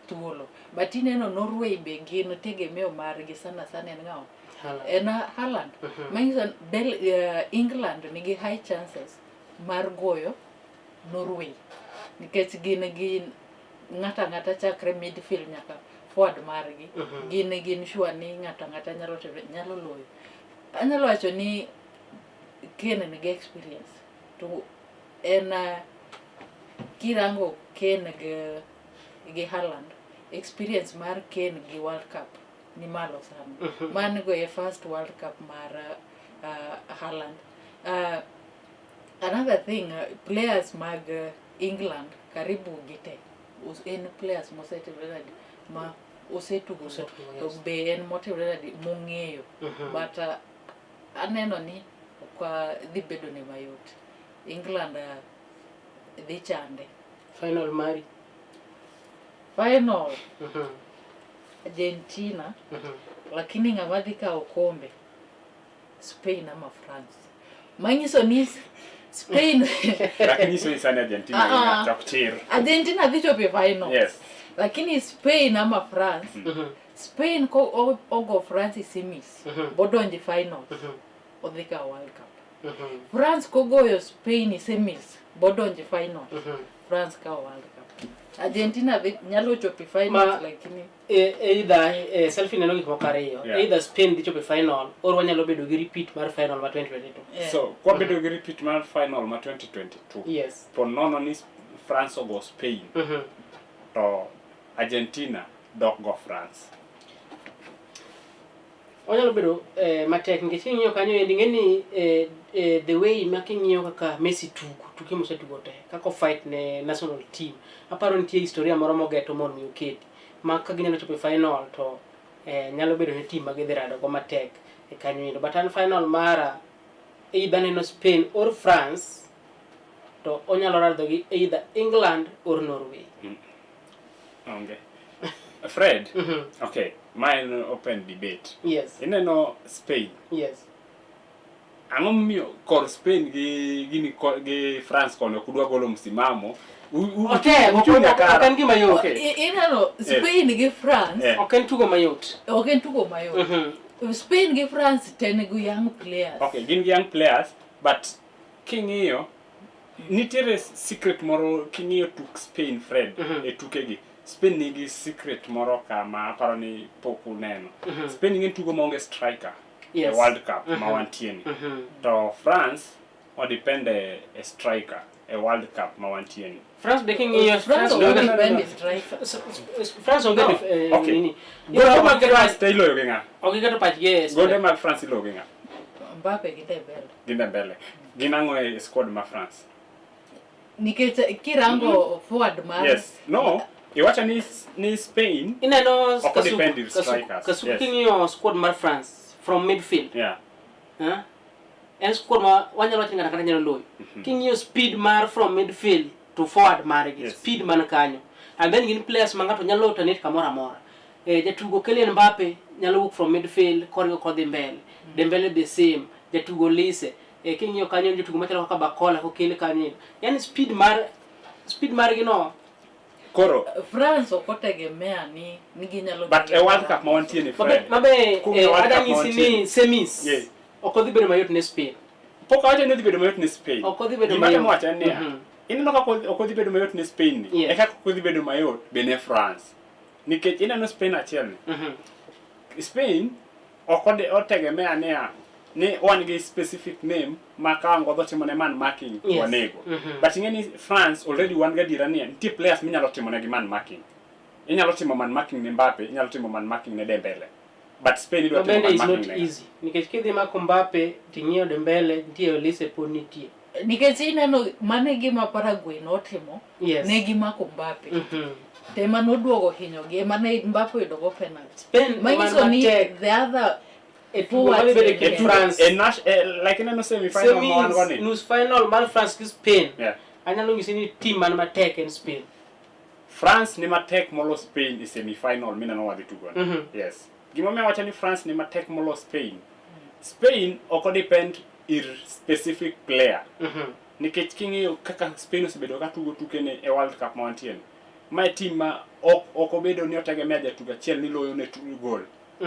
thuolo. But ineno Norway be gin tegemeo margi sana sana en ng'awa? Haaland. En Haaland. Manyiso ni England nigi high chances mar goyo Norway nikech gin gi ng'ato ang'ata chakre midfield nyaka forward margi. Gin sure ni ng'ato ang'ata nyalo timo, nyalo loyo. Anyalo wacho ni Kane nigi experience to en kirango Kane gi Haaland, experience mar Kane gi World Cup ni malo sana. Mano go e first World Cup mar Haaland. Another thing, players mag England karibu gite en players mosetimre nade ma osetugo Osetugo, to yes. be en motimre nade mong'eyo. But aneno ni ok dhi bedo ne mayot. England dhi chande. Final mari. Final. Argentina. Lakini ng'ama dhi kawo kombe Spain ama France. Manyiso ni Spain Lakini nyiso ni sani Argentina chok chir. Argentina dhi chopo e final. Yes. Lakini Spain ama France. Spain ko ogo France e semis, bodonjo e finals, odhi kawo World Cup. France kogoyo Spain e semis, bodonjo e finals, France kawo World Cup. Argentina dhi nyalo chopo e finals lakini Either selfie neno gik moko ariyo. Either Spain dhi chopo e final or wanyalo bedo gi repeat mar final ma 2022. So, kwa bedo gi repeat mar final ma 2022. Po nono ni France ogo Spain. To Argentina dok go France. Onyalo bedo matek nikech king'iyo kanyo endi ing'e ni the way ma king'iyo kaka Messi tugo, tuke mosetugo te, kaka o fight ne national team. Aparo nitie historia moro mogeto mondo mi oketi. Ma ka ginyalo chopo e final to nyalo bedo ni team ma gidhi rado go matek e kanyo endo. But an final mara either neno Spain or France to onyalo rado gi either England or Norway. Onge. Fred, okay, ma en open debate. Ineno Spain. Ang'o momiyo kor Spain gi gini gi France kono ok udwa golo msimamo? Otek, Uchung' nyakara. ok en gima yot. Okay. Ineno Spain gi France. Ok en tugo mayot. Ok en tugo mayot. Spain gi France te nigi young players. Okay, gin gi young players, but king'iyo nitiere secret moro king'iyo tuk Spain, Fred, e tukegi. Spain nigi secret moro kama aparo ni pok uneno. Spain ng'en tugo maonge striker e World Cup ma wantie ni. To France odepend e striker e World Cup ma wantie ni. France be king'iyo France France onge onge depend e striker. France onge No. Okay. nini. Gonde mag France te iloyo gi ng'a? Ok giketo pachgi e Gonde mag France iloyo gi ng'a? Mbappe gi Dembele. Gi Dembele. Gin ang'o e squad ma France? Nikech kirango forward mar Yes. No, iwacho ni Spain Ineno Ok Kasuku, depend on Kasuku, strikers. Kasuku Yes. king'iyo squad mar France from midfield. En squad ma wanyalo wacho ni ng'ato kata nyalo loyo. King'iyo speed mar from midfield to forward margi, speed man kanyo. And then gin players ma ng'ato nyalo alternate kamoro amora. Jatugo Kylian Mbappe nyalo wuok from midfield koringo kodhi mbele. Dembele the same, jatugo Olise. King'iyo kanyo jotugo machalo kaka Barcola kokel kanyo. Yani speed margi no. Koro France ok otegemea ni ginyalo But e World Cup ma wantie ni Fred. Mabe ada nyisi ni semis. Yeah. Ok odhi bedo mayot ne Spain. Pok awacho ni odhi bedo mayot ne Spain. Ok odhi bedo Gima mayot. atemo wacho en niya, ineno kaka ok odhi bedo mayot ne Spain ni. Yes. E kaka ok odhi bedo mayot be ne France. Nikech ineno Spain achiel ni. Spain ok otegemea niya ni wan gi specific name ma ka ang' wadhi timo ne man marking wanego. But ing'e ni France already wan gadiera niya nitie players minyalo timo negi man marking. Inyalo timo man marking ne Mbappe, inyalo timo man marking ne Dembele. But Spain idwa timo Dembele man is marking not ne. easy. Nikech kidhi mako Mbappe ting'iyo Dembele, nitie Olise pod nitie. Nikech ineno mane gima Paraguay notimo, ne gimako Mbappe. To ema noduogo hinyogi, ema ne Mbappe oyudo go penalty. Spain Manyiso ni the other e tugo madhi bedo e kind France. E like ineno semi final ma wan go ni. Nus final mar France gi Spain. Yeah. Anyalo nyisi ni team man matek en Spain. France ni matek molo Spain e semi final mineno wadhi tugo ni. Yes. Gimomiyo awacho ni France ni matek molo Spain. Spain ok depend ir specific player. Nikech king'iyo kaka Spain osebedo ka tugo tukene e World Cup ma wantie ni. Ma e team ma ok obedo ni otegemea jatugo achiel ni loyo ne goal.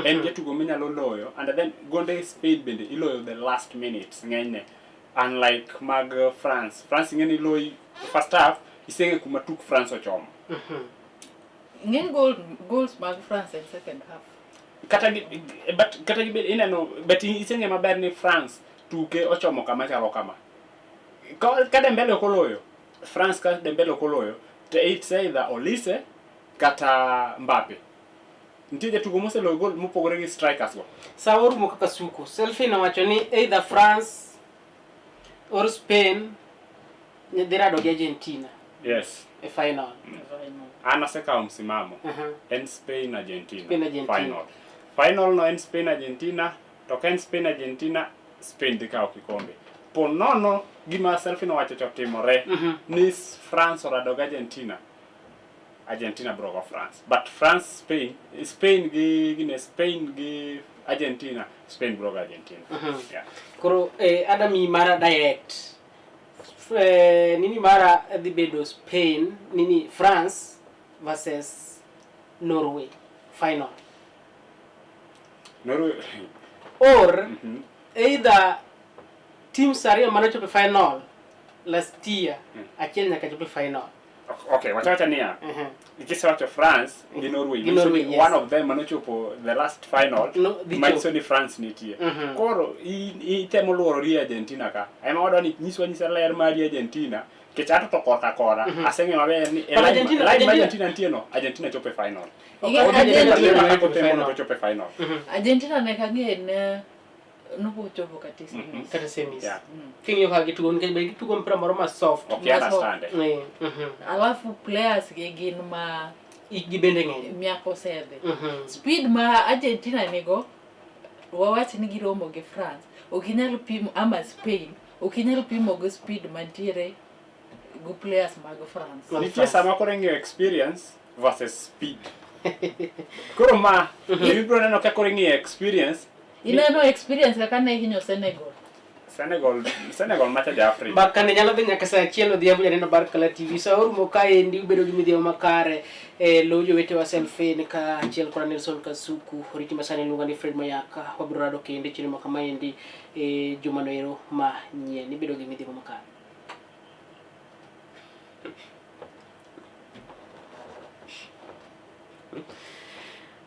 En jatugo minyalo loyo and then gonde Spain bende iloyo the last minutes ng'enyne. Unlike mag France. France ing'e ni loyi first half iseng'e kuma tuk France ochomo. Ng'eny goals mag France en second half. Kata gi, but kata gi ineno but iseng'e maber ni France tuke ochomo kama chalo kama. Ka Dembele ok oloyo, France ka Dembele ok oloyo, to it's either Olise kata Mbappe. Nitie jatugo moseloyo goal mopogore gi strikers go. Sa orumo kaka suko. Selfie nowacho ni either France or Spain dhi rado gi Argentina. Yes. E final. An asekawo msimamo. En Spain Argentina. Spain Argentina. Final. Final no en Spain Argentina, to ka en Spain Argentina, Spain dhi kawo kikombe. Po nono gima Selfie nowacho cha otimore ni France orado gi Argentina. Argentina bro go France. But France Spain, Spain gi gine Spain gi Argentina, Spain bro go Argentina. Yeah. Koro Adami mara direct. Nini mara dhi bedo Spain, nini France versus Norway final. Norway. Or either teams ariyo mane ochopo final last year, achiel nyaka chopo final. Okay, wacha niya. Kisewacho France gi Norway, Gi Norway, manyiso ni yes. one of them manochopo the last final, No, dhi manyiso chopo. ni France nitie. Koro itemo luorori Argentina ka. Ema wadwa ni nyiswa nyisa ler mari Argentina. Nikech ato to korka kora, aseng'eyo maber ni e But line Argentina, ma Argentina Argentina nitie no, Argentina chopo e final. Ige Odhi Argentina bedo chopo e matek final. to chopo e final. Argentina ne kang'e ne nopochopo kata semis. Kata semis. Yeah. King'iyo kaka gitugo nikech be gitugo mpira moro ma soft. Ok understand. Alafu players gi gin ma Hikgi bende ng'eny. Miaka osedhi. Speed ma Argentina nigo, wawach ni giromo gi France, ok inyal pimo ama Spain, ok inyal pimo gi speed mantiere go players mag France. Nitie sama koro ing'iyo experience versus speed. Koro ma, ibiro neno ka koro ing'iyo experience. Ineno experience kaka ne hinyo Senegal. Senegal macha ja Afrika. Mbaka ne nyalo dhi nyaka saa achiel odhiambo janeno Barkala TV. Sa orumo kaendi ubedo gi midhiambo makare. Lo jowetewa Selfin ka achiel kod Nelson Kasuku. Oriti masani iluonga ni Fred Mayaka. Wabiro rado kendo e chenro ma kamaendi e juma noero ma nyien. Ibedo gi midhiambo makare.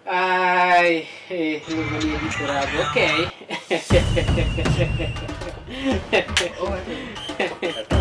Ai, iluongo ni Edith Orago. Okay. Oh,